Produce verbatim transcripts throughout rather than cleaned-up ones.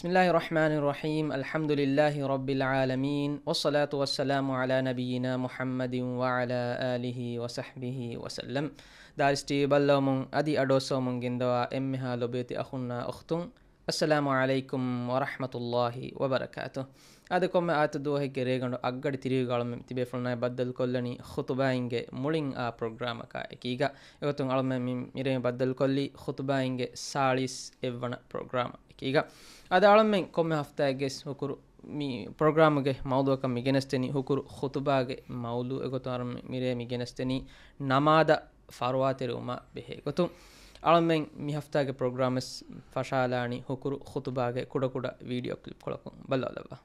بسم الله الرحمن الرحيم. الحمد لله رب العالمين، والصلاة والسلام على نبينا محمد وعلى آله وصحبه وسلم. ދާރިސް ޓީވީ ބައްލަވަމުން އަދި އަޑުއައްސަވަމުން ގެންދަވާ އެންމެހާ ލޮބުވެތި އަޚުންނާ އުޚްތުން، އައްސަލާމު ޢަލައިކުމް ވަރަޙްމަތުﷲި ވަބަރަކާތުހު. އާދެ، ކޮންމެ އާދިއްތަ ދުވަހެއްގެ ރޭގަނޑު އަށްގަޑި ތިރީހުގަ އަޅަމެން ތިބޭފުޅުންނާއި ބައްދަލުކޮށްލަނީ ޚުޠުބާއިންގެ މުޅިން އާ ޕްރޮގްރާމަކާ އެކީގަ. އެގޮތުން އަޅަމެން މި، މިރޭ ބައްދަލުކޮށްލީ ޚުޠުބާއިންގެ ސާޅީސް އެއްވަނަ ޕްރޮގްރާމަށް އެކީގަ. އަދި އަޅަމެން ކޮންމެ ހަފްތާއެއްގެ ހުކުރު މި ޕްރޮގްރާމުގެ މައުޟޫޢަކަށް މި ގެނެސްދެނީ ހުކުރު ޚުޠުބާގެ މައުޟޫޢު. އެގޮތުން އަޅަމެން މިރޭ މި ގެނެސްދެނީ ނަމާދަށް ފަރުވާތެރިވުމާ ބެހޭ ގޮތުން. އަޅަމެން މި ހަފްތާގެ ޕްރޮގްރާމެއް ފަށާލާނީ ހުކުރު ޚުޠުބާގެ ކުޑަކުޑަ ވީޑިއޯ ކްލިޕްކޮޅަކުން. ބައްލަވާލައްވާ.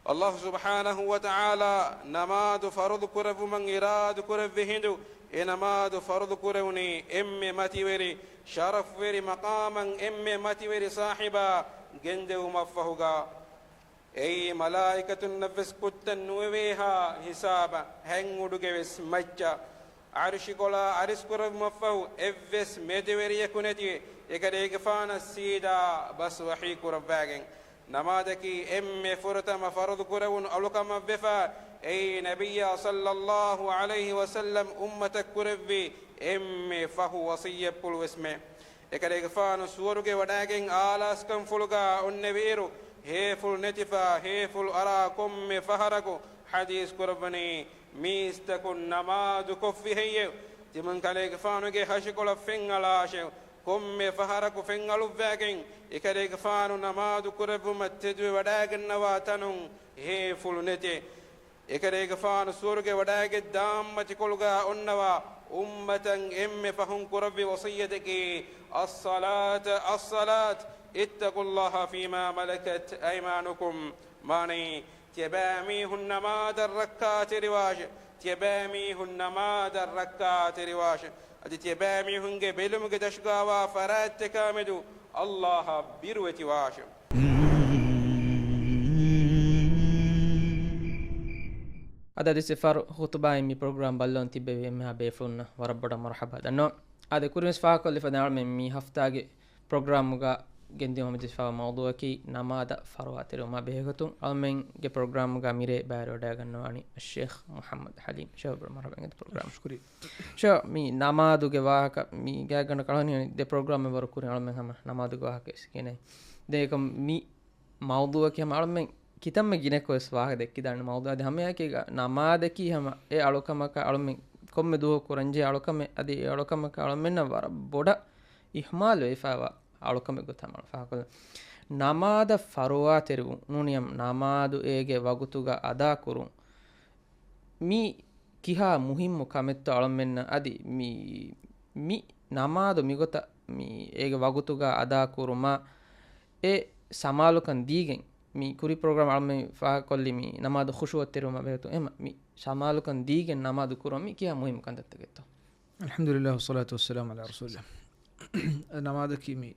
އައްލާހު ސުބްޙާނަހު ވަ ތަޢާލާ ނަމާދު ފަރުޟު ކުރެއްވުމަށް އިރާދަ ކުރެއްވި ހިނދު، އެ ނަމާދު ފަރުޟު ކުރެވުނީ އެންމެ މަތިވެރި، ޝަރަފްވެރި މަޤާމަށް އެންމެ މަތިވެރި ޞާޙިބާ ގެންދެވުމަށްފަހުގަ، އެއީ މަލާއިކަތުންނަށްވެސް ކުއްތައް ނުވެވޭހާ ހިސާބަށް، ހަތް އުޑުގެވެސް މައްޗަށް، ޢަރުޝިކޮޅާ އަރިސްކުރެއްވުމަށްފަހު، އެއްވެސް މެދުވެރިޔަކު ނެތި، އެކަލޭގެފާނަށް ސީދާ ބަސް ވަޙީ ކުރައްވާގެން، ނަމާދަކީ އެންމެ ފުރަތަމަ ފަރުޟު ކުރެވުނު އަޅުކަމަށްވެފަ، އެއީ ނަބިއްޔާ ޞައްލައްލާހު ޢަލައިހި ވަސައްލަމް އުއްމަތަށް ކުރެއްވި އެންމެ ފަހު ވަޞިއްޔަތްޕުޅުވެސްމެ. އެކަލޭގެފާނު ސުވަރުގެ ވަޑައިގެން އާލާސްކަންފުޅުގަ އޮންނެވިއިރު، ހޭފުޅު ނެތިފަ، ހޭފުޅު އަރާ ކޮންމެ ފަހަރަކު ޙަދީޘް ކުރައްވަނީ، މީސްތަކުން ނަމާދު ކޮށްފި ހެއްޔެވެ؟ ތިމަން ކަލޭގެފާނުގެ ހަށިކޮޅަށް ފެންއަޅާށެވެ. ކޮންމެ ފަހަރަކު ފެންއަޅުއްވާގެން، އެކަލޭގެފާނު ނަމާދު ކުރެއްވުމަށް ތެދުވެ ވަޑައިގަންނަވާ ތަނުން ހޭފުޅު ނެތޭ. އެކަލޭގެފާނު ސުވަރުގެ ވަޑައިގެން ދާންމަތިކޮޅުގަ އޮންނަވާ އުއްމަތަށް އެންމެ ފަހުން ކުރެއްވި ވަޞިއްޔަތަކީ، الصلاة، الصلاة، اتقوا الله فيما ملكت أيمانكم. މާނައީ، ތިޔަބައިމީހުން ނަމާދަށް ރައްކާތެރިވާށެ، ތިޔަބައިމީހުން ނަމާދަށް ރައްކާތެރިވާށެ. އަދި ތިޔަބައިމީހުންގެ ބެލުމުގެ ދަށުގަވާ ފަރާތްތަކާމެދު އައްލާހަށް ބިރުވެތިވާށެ. އަދި އަދި ސިފަރު ޚުތުބާއިން މި ޕްރޮގްރާމް ބައްލަވަން ތިއްބެވި އެންމެހާ ބޭފުޅުންނަށް ވަރަށް ބޮޑަށް މަރުޙަބާ ދަންނަވަން. އާދެ، ކުރިންވެސް ފާހަގަކޮށްލިފަދަ އަޅަމެން މި ހަފްތާގެ ޕްރޮގްރާމުގަ ގެންދިއުމަށް ހަމަޖެހިފައިވާ މައުޟޫޢަކީ ނަމާދަށް ފަރުވާތެރިވުމާ ބެހޭގޮތުން އަޅަމެންގެ ޕްރޮގްރާމުގަ މިރޭ ބައިވެރިވަޑައިގަންނަވާނީ އައްޝޭޚް މުޙައްމަދު ޙަލީމް. ޝޭޚް ބޮޑަށް މަރުޙަބާ އިނގޭތޯ ޕްރޮގްރާމް. ޝުކުރިއްޔާ. ޝޭޚް، މި ނަމާދުގެ ވާހަކަ މި ގާތްގަނޑަކަށް އަޅަނީ ދެ ޕްރޮގްރާމެއް ވަރު ކުރިން އަޅަމެން ހަމަ ނަމާދުގެ ވާހަކަ އިސްގެނެ. ދެން އެކަމް މި މައުޟޫޢަކީ ހަމަ އަޅަމެން ކިތަންމެ ގިނަކޮށް ވެސް ވާހަކަ ދެއްކިދާނެ މައުޟޫޢެއް. އަދި ހަމައެކީގަ ނަމާދަކީ ހަމަ އެ އަޅުކަމަކަށް އަޅަމެން ކޮންމެ ދުވަހަކު ކުރަންޖެހޭ އަޅުކަމެއް. އަދި އެ އަޅުކަމަކަށް އަޅަމެންނަށް ވަރަށް ބޮޑަށް އިހުމާލު ވެފައިވާ އަޅުކަމެއް ގޮތަށް ހަމަ ފާހަގަކޮށްލަން. ނަމާދަށް ފަރުވާތެރިވުން ނޫނީ ނަމާދު އޭގެ ވަގުތުގަ އަދާކުރުން. މީ ކިހާ މުހިއްމު ކަމެއްތޯ އަޅަމެންނަށް އަދި މި، މި ނަމާދު މިގޮތަށް މި އޭގެ ވަގުތުގަ އަދާކުރުމަށް އެ ސަމާލުކަން ދީގެން މި ކުރި ޕްރޮގްރާމް އަޅަމެން ފާހަގަކޮށްލި މި ނަމާދު ޚުޝޫޢަށް ތެރެވުމަށް ބެހޭގޮތުން އެހެން މި ސަމާލުކަން ދީގެން ނަމާދު ކުރުން މި ކިހާ މުހިއްމު ކަންތައްތަކެއްތޯ؟ الحمد لله والصلاة والسلام على رسول الله. ނަމާދަކީ މި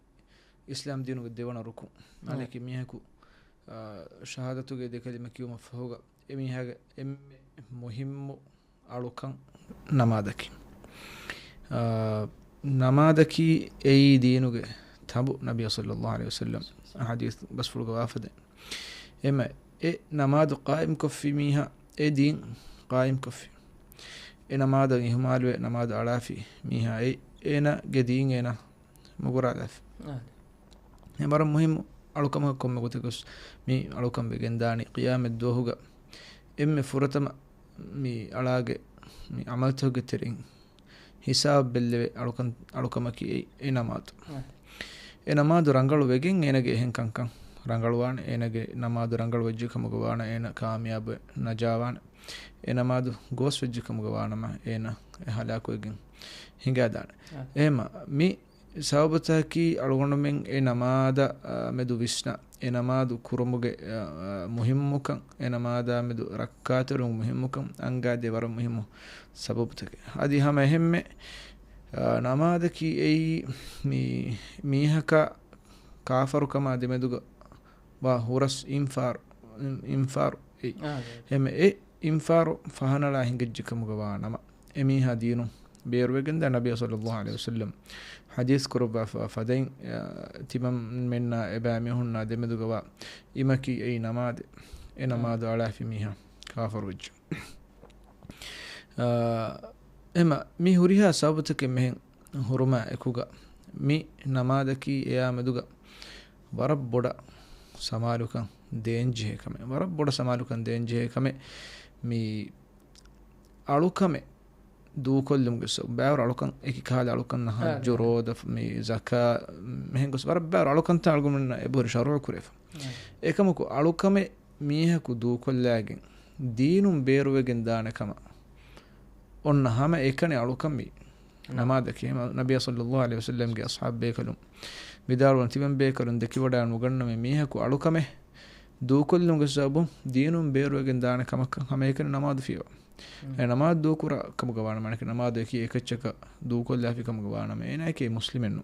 އިސްލާމް ދީނުގެ ދެވަނަ ރުކުން. މާނައަކީ މީހަކު، އާ، ޝަހާދަތުގެ ދެ ކަލިމަ ކިޔުމަށްފަހުގަ އެމީހާގެ އެންމެ މުހިއްމު އަޅުކަން ނަމާދަކީ. އާ، ނަމާދަކީ އެއީ ދީނުގެ ތަނބު، ނަބިއްޔާ ޞައްލައްލާހު ޢަލައިހި ވަސައްލަމް ޙަދީޘް ބަސްފުޅުގަ ވާފަދައިން. އެމަ އެ ނަމާދު ޤާއިމްކޮށްފި މީހާ އެ ދީން ޤާއިމްކޮށްފި. އެ ނަމާދަށް އިހުމާލުވެ ނަމާދު އަޅާފި މީހާ އެ، އޭނާގެ ދީން އޭނާ މުގުރާލާފި. އާދެ. އެ ވަރަށް މުހިއްމު އަޅުކަމަކަށް ކޮންމެ ގޮތަކަސް މި އަޅުކަން ވެގެންދާނީ ޤިޔާމަތް ދުވަހުގަ އެންމެ ފުރަތަމަ މި އަޅާގެ މި ޢަމަލުތަކުގެ ތެރެއިން ހިސާބު ބެއްލެވޭ އަޅުކަން، އަޅުކަމަކީ އެ، އެ ނަމާދު. އެ ނަމާދު ރަނގަޅު ވެގެން އޭނަގެ އެހެން ކަންކަން ރަނގަޅުވާނެ، އޭނަގެ ނަމާދު ރަނގަޅު ވެއްޖެ ކަމުގަ ވާނަމަ އޭނަ ކާމިޔާބުވެ ނަޖާވާނެ. އެ ނަމާދު ގޯސް ވެއްޖެ ކަމުގަ ވާނަމަ އޭނަ އެ ހަލާކުވެގެން ހިނގާދާނެ. އާ. އެހެންމަ މި ސަބަބުތަކަކީ އަޅުގަނޑުމެން އެ ނަމާދަށް، އާ، މެދު ވިސްނާ، އެ ނަމާދު ކުރުމުގެ، އާ، އާ، މުހިއްމުކަން، އެ ނަމާދާ މެދު ރައްކާތެރިވުމުގެ މުހިއްމުކަން އަންގާދޭ ވަރަށް މުހިއްމު ސަބަބުތަކެއް. އަދި ހަމަ އެހެންމެ، އާ، ނަމާދަކީ އެއީ މި މީހަކާ ކާފަރުކަމާ ދެމެދުގަ ވާ ހުރަސް އިންފާރު، އިން-، އިންފާރު އެއީ. އާ، އާ. އެހެންމެ އެ އިންފާރު ފަހަނަޅާ ހިނގައްޖެ ކަމުގަ ވާ ނަމަ، އެމީހާ ދީނުން ބޭރުވެގެންދާ ނަބިއްޔާ ޞައްލައްލާހު ޢަލައިހި ވަސައްލަމް ޙަދީޘް ކުރައްވާފަ ފަދައިން، އާ، ތިމަންމެންނާ އެބައިމީހުންނާ ދެމެދުގަވާ އިމަކީ އެއީ ނަމާދެއް. އެ ނަމާދު އަޅާފި މީހާ ކާފަރުވެއްޖެ. އާ، އެމަ މި ހުރިހާ ސަބަބުތަކެއް މެހެން ހުރުމާ އެކުގަ މި ނަމާދަކީ އެޔާ މެދުގަ ވަރަށް ބޮޑަށް ސަމާލުކަން ދޭންޖެހޭ ކަމެއް. ވަރަށް ބޮޑަށް ސަމާލުކަން ދޭންޖެހޭ ކަމެއް. މި އަޅުކަމެއް ދޫކޮށްލުމުގެ ސަބަބު ބައިވަރު އަޅުކަން އެކި ކަހަލަ އަޅުކަން ނަހަ އާ، ޖުރޯދަ މި ޒަކާ މެހެން ގޮސް ވަރަށް ބައިވަރު އަޅުކަންތައް އަޅުގަނޑުމެންނަށް އެބަހުރި ޝަރުޢު ކުރެފަ. އާ. އެކަމަކު އަޅުކަމެއް މީހަކު ދޫކޮށްލާގެން ދީނުން ބޭރުވެގެން ދާނެ ކަމަށް އޮންނަ ހަމަ އެކަނި އަޅުކަން މި ނަމާދަކީ. ނަމާދަކީ ނަބިއްޔާ ޞައްލައްލާހު ޢަލައިހި ވަސައްލަމްގެ އަޞްޙާބު ބޭކަލުން ވިދާޅުވަން ތިބެން ބޭކަލުން ދެކިވަޑާ ނުގަންނަމޭ މީހަކު އަޅުކަމެއް ދޫކޮށްލުމުގެ ސަބަބުން ދީނުން ބޭރުވެގެން ދާނެ ކަމަކަށް ހަމައެކަނި ނަމާދު ފިޔަވާ. އެ ނަމާދު ދޫކުރާ ކަމުގަ ވާނަމަ، އަނެކެ ނަމާދު އެކި އެކައްޗަކަށް ދޫކޮށްލާފި ކަމުގަ ވާނަމަ، އޭނާއެކޭ މުސްލިމެއްނު.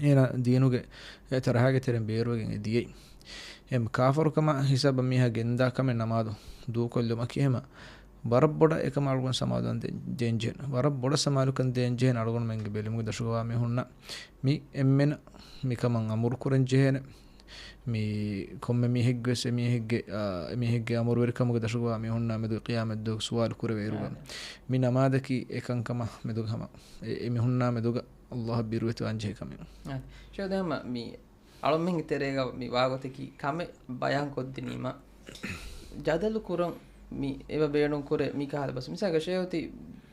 އޭނާ ދީނުގެ އެ ތަރަހާގެ ތެރެއިން ބޭރުވެގެން އެ ދިޔައީ. އެ ކާފަރުކަމަށް ހިސާބަށް މީހާ ގެންދާ ކަމެއް ނަމާދު ދޫކޮށްލުމަކީ ހަމަ ވަރަށް ބޮޑަށް އެކަމަށް އަޅުގަނޑު ސަމާލުކަން ދޭން، ދޭންޖެހޭނެ. ވަރަށް ބޮޑަށް ސަމާލުކަން ދޭންޖެހޭނެ އަޅުގަނޑުމެންގެ ބެލުމުގެ ދަށުގަވާ މީހުންނަށް މި އެންމެނަށް މިކަމަށް އަމުރު ކުރަން ޖެހޭނެ. މި ކޮންމެ މީހެއްގެވެސް އެމީހެއްގެ، އާ، އެމީހެއްގެ އަމުރުވެރިކަމުގެ ދަށުގަވާ މީހުންނާ މެދު ޤިޔާމަތްދުވަހު ސުވާލު ކުރެވޭ އިރުގަ. މި ނަމާދަކީ އެކަންކަމާ މެދުގަ ހަމަ އެ، އެމީހުންނާ މެދުގަ ﷲ އަށް ބިރުވެތިވާން ޖެހޭ ކަމެއް. އާ، ޝޭޚް ދެން މި އަޅުމެންގެ ތެރޭގަ މި ވާގޮތަކީ ކަމެއް ބަޔާން ކޮށްދިނީމަ، ޖަދަލު ކުރަން މި އެބަ ބޭނުން ކުރޭ މި ކަހަލަ ބަސް. މިސާލަކަށް ޝޭޚް ތި،